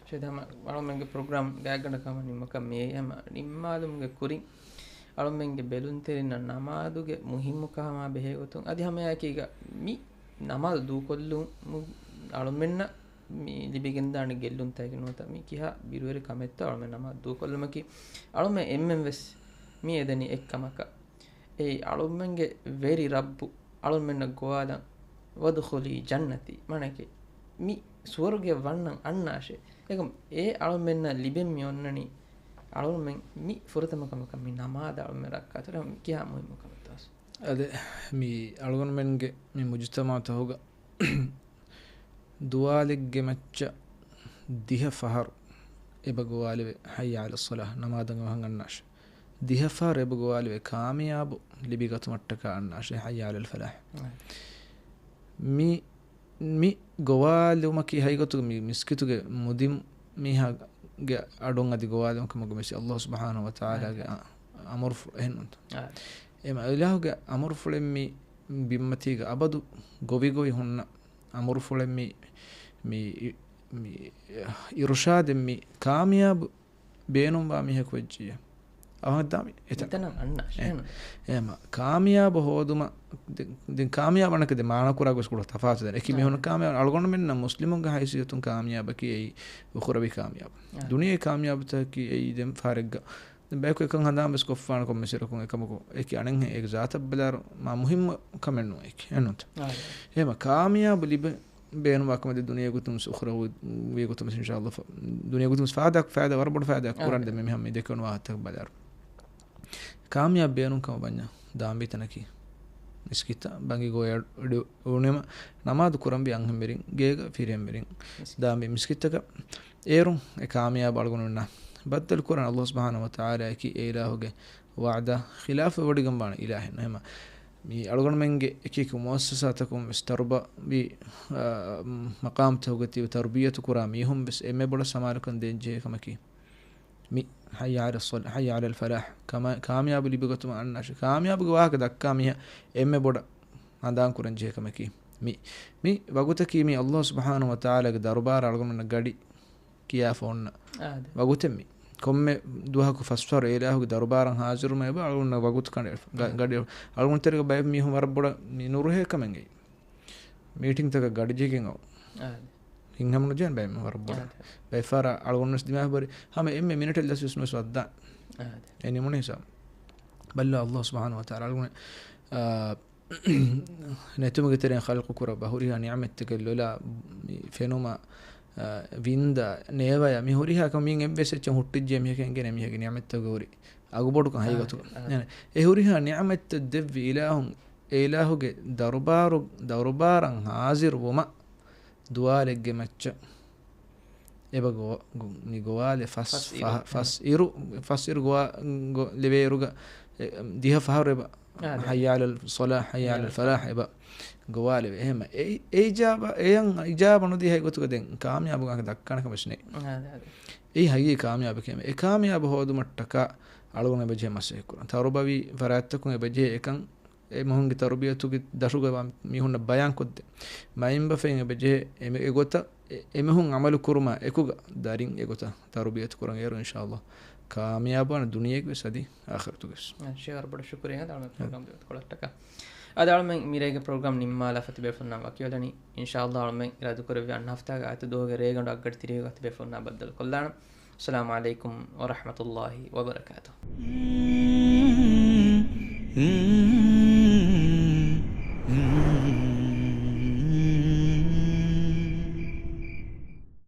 ޝަހީދު ހަމަ އަޅުމެންގެ ޕްރޮގްރާމް ގާތްގަނޑަކަށް ހަމަ ނިންމަކަށް މިއައީ. ހަމަ ނިންމާލުމުގެ ކުރިން އަޅުމެންގެ ބެލުންތެރިންނަށް ނަމާދުގެ މުހިއްމުކަމާ ބެހޭގޮތުން އަދި ހަމައެކީގަ މި ނަމާދު ދޫކޮށްލުމުން އަޅުމެންނަށް މި ލިބިގެންދާނެ ގެއްލުންތަކެއް ނުވަތަ މި ކިހާ ބިރުވެރި ކަމެއްތޯ އަޅުމެން ނަމާދު ދޫކޮށްލުމަކީ. އަޅުމެން އެންމެން ވެސް މި އެދެނީ އެއްކަމަކަށް. އެއީ އަޅުމެންގެ ވެރި ރައްބު އަޅުމެންނަށް ގޮވާލަން، "وادخلي جنتي" މާނައަކީ މި ސުވަރުގެ ވަންނަން އަންނާށޭ. އެކަމް އެ އަޅުމެންނަށް ލިބެން މި އޮންނަނީ އަޅުމެން މި ފުރަތަމަ ކަމަކަށް މި ނަމާދަށް އަޅުމެން ރައްކާތެރި ކިހާ މުހިއްމު ކަމެއްތޯ؟ އަދި މި އަޅުގަނޑުމެންގެ މި މުޖުތަމަޢުތަކުގަ ދުވާލެއްގެ މައްޗަށް ދިހަ ފަހަރު އެބަ ގޮވާލެވޭ حي على الصلاة ނަމާދަށް އަވަހަށް އަންނާށޭ. ދިހަ ފަހަރު އެބަ ގޮވާލެވޭ ކާމިޔާބު ލިބިގަތުމަށްޓަކާ އަންނާށޭ حي على الفلاح. މި، މި ގޮވާލުމަކީ ހަގީގަތުގަ މި މިސްކިތުގެ މުދިން މީހާގެ އަޑުން އަދި ގޮވާލުމަކަށް މަގު މިސް އައްލާހު ސުބްޙާނަހު ވަތަޢާލާގެ އަ-، އަމުރުފުޅު އެހެންނުންތަ؟ އެމަ އިލާހުގެ އަމުރުފުޅެއް މި ބިންމަތީގަ އަބަދު ގޮވިގޮވި ހުންނަ އަމުރުފުޅެއް މި، މި، މި އިރުޝާދެއް މި ކާމިޔާބު ބޭނުންވާ މީހަކު ވެއްޖިއްޔާ. އަވަހަށް ދާމި އެތަން. އެތަނަށް އަންނާށޭ. އެ، އެހެމަ ކާމިޔާބު ހޯދުމަށް، ދެ-، ދެން ކާމިޔާބު އަނެކަ ދެ މާނަ ކުރާ ގޮސް ކުޑަ ތަފާތު ދެން. އެކި މީހުން ކާމިޔާބު، އަޅުގަނޑުމެންނަށް މުސްލިމުންގެ ހައިސިއްޔަތުން ކާމިޔާބަކީ އެއީ އުޚުރަވީ ކާމިޔާބު. ދުނިޔެ ކާމިޔާބުތަކަކީ އެއީ ދެން ފާރެއްގަ ދެން ބަޔަކު އެކަން ހަނދާން ވެސް ކޮށްފާނެ ކޮންމެސް އިރަކުން އެކަމަކު އެކި އަނެއްހެން އޭގެ ޒާތަށް ބަލާއިރު މާ މުހިއްމު ކަމެއް ނޫން އެކި. އެންނުތަ؟ އެހެމަ ކާމިޔާބު ލިބެ ބޭނުންވާ ކަމެއް ދެ ދުނިޔޭގޮތުން ވެސް އުޚުރަވީ ގޮތުން ވެސް އިންޝާﷲ ފަ-، ދުނިޔޭގޮތުން ވެސް ފާއިދާ، ފާއިދާ، ވަރަށް ބޮޑު ފާއިދާ ކުރާނެ ދެ މި މިހާ މި ދެކެވުނު ވާހަކަތަކަށް ބަލާއިރު. ކާމިޔާބު ބޭނުން ކަމަށް ވަންޏާ ދާންވީ ތަނަކީ މިސްކިތަށް ބަނގި ގޮވައި އަޑު އުޅުނުމަށް ނަމާދު ކުރަންވީ އަންހެންވެރިން ގޭގަ ފިރިހެންވެރިން ދާންވީ މިސްކިތަކަށް. އޭރުން އެ ކާމިޔާބު އަޅުގަނޑުމެންނަށް ބައްދަލު ކުރަން އައްލާހު ސުބްޙާނަހު ވަތަޢާލާއަކީ އެ އިލާހުގެ ވަޢުދާ ޚިލާފަށް ވޮޑިގެންވާނެ އިލާހެއް ނޫން. އެހެމަ މި އަޅުގަނޑުމެންގެ އެކި އެކި މުއައްސަސާތަކުން ވެސް ތަރުބަވީ، އާ، މަޤާމްތަކުގަ ތިބި ތަރުބިޔަތު ކުރާ މީހުން ވެސް އެންމެ ބޮޑަށް ސަމާލުކަން ދޭން ޖެހޭ ކަމަކީ މި ޙައްޔަ ޢަލައްޞަލާ، ޙައްޔަ ޢަލަލް ފަލާޙް، ކާމިޔާބު ލިބިގަތުމަށް އަންނާށޭ. ކާމިޔާބުގެ ވާހަކަ ދައްކާ މީހާ އެންމެ ބޮޑަށް ހަނދާން ކުރަން ޖެހޭ ކަމަކީ މި، މި ވަގުތަކީ މި އައްލާހު ސުބްޙާނަހު ވަތަޢާލާގެ ދަރުބާރަށް އަޅުގަނޑުމެންނަށް ގަޑި ކިޔާފަ އޮންނަ ވަގުތެއް މި. ކޮންމެ ދުވަހަކު ފަސްފަހަރު އެ އިލާހުގެ ދަރުބާރަށް ހާޒިރުވުމަށް އެބަ އަޅުގަނޑުމެންނަށް ވަގުތު ކަނޑައެޅިފަ. ގަ-، ގަޑި އަޅުގަނޑު ތެރޭގަ ބައެއް މީހުން ވަރަށް ބޮޑަށް މި ނުރުހޭ ކަމެއްގައި މީޓިންތަކަށް ގަޑިޖެހިގެން އައު. ހިތްހަމަނުޖެހޭނެ ބައެއް ވަރަށް ބޮޑަށް. ބައެއް ފަހަރަށް އަޅުގަނޑުވެސް ދިމާވި ހުރި ހަމަ އެންމެ މިނެޓެއް ލަސްވެސް ނުވެސް ވައްދާނެ. އެ ނިމުނު ހިސާބު. ބައްލަ އައްލާހު ސުބްޙާނަހު ވަތަޢާލާ އަޅުގަނޑު، އާ، ނެތުމުގެ ތެރެއިން ޚަލްޤު ކުރައްވާ ހުރިހާ ނިޢުމަތްތަކެއް ލޮލާ މި ފެނުމާ، އާ، ވިންދާ، ނޭވަޔާ މި ހުރިހާ ކަމެއް އެއްވެސް އެއްޗެއް ހުއްޓިއްޖެ މީހަކަށް އެނގޭނެ މީހެއްގެ ނިޢުމަތްތަކުގެ ހުރި އަގުބޮޑުކަން ހަގީގަތުގަ. އެ ހުރިހާ ނިޢުމަތްތައް ދެއްވި އިލާހުން، އެ އިލާހުގެ ދަރުބާރު، ދަރުބާރަށް ހާޒިރު ވުމަށް ދުވާލެއްގެ މައްޗަށް އެބަ ގޮ-، ގޮ-، މި ގޮވާލެ ފަސް ފަސް އިރު. ފަހަ-، ފަސް އިރު، ފަސް އިރު ގޮވާ-، ގޮ-، ލެވޭއިރުގަ، އެ، ދިހަ ފަހަރު އެބަ، އާ، ދެ. ޙައްޔަ ޢަލަލް ޞަލާޙް، ޙައްޔަ ޢަލަލް ޙައްޔަ ޢަލަލް ފަލާޙް އެބަ ގޮވާލެވޭ. އެހެމަ އެ، އެ އިޖާބަ، އެޔަށް އިޖާބަ ނުދީ ހަގީގަތުގަ ދެން ކާމިޔާބު ގާކަށް ދައްކާނެ ކަމެއް ނެތް. އާ، ދެ، އާ، ދެ. އެއީ ހަގީގީ ކާމިޔާބަކީ އެ ކާމިޔާބު ހޯދުމަށްޓަކާ އަޅުގަނޑު އެބަޖެހޭ މަސައްކަތް ކުރަން. ތަރުބަވީ ފަރާތްތަކުން އެބަޖެހޭ އެކަން އެމީހުންގެ ތަރުބިޔަތުގެ ދަށުގަ މީހުންނަށް ބަޔާންކޮށްދޭ. މައިންބަފައިން އެބަޖެހޭ އެމެ-، އެގޮތަށް އެ-، އެމީހުން ޢަމަލު ކުރުމާ އެކުގަ ދަރިން އެގޮތަށް ތަރުބިޔަތު ކުރަން އޭރު އިންޝާﷲ ކާމިޔާބުވާނެ ދުނިޔޭގެ ވެސް އަދި އާޚިރަތުގެ ވެސް. ޝޭ ވަރަށް ބޮޑަށް ޝުކުރިއްޔާ އަޅުމެން ޕްރޮގްރާމް ދިވެހި ކޮޅަށްޓަކާ. އަދި އަޅުމެން މިރޭގެ ޕްރޮގްރާމް ނިންމާލާފަ ތިބޭފުޅުންނާ ވަކިވެލަނީ. އިންޝާﷲ އަޅުމެން އިރާދަކުރެއްވި އަންނަ ހަފްތާގެ އާދިއްތަ ދުވަހުގެ ރޭގަނޑު އަށްގަޑި ތިރީހުގަ ތިބޭފުޅުންނާ ބައްދަލުކޮށްލާނަން. އައްސަލާމު ޢަލައިކުމް ވަރަޙްމަތުﷲ ވަބަރަކާތުހު.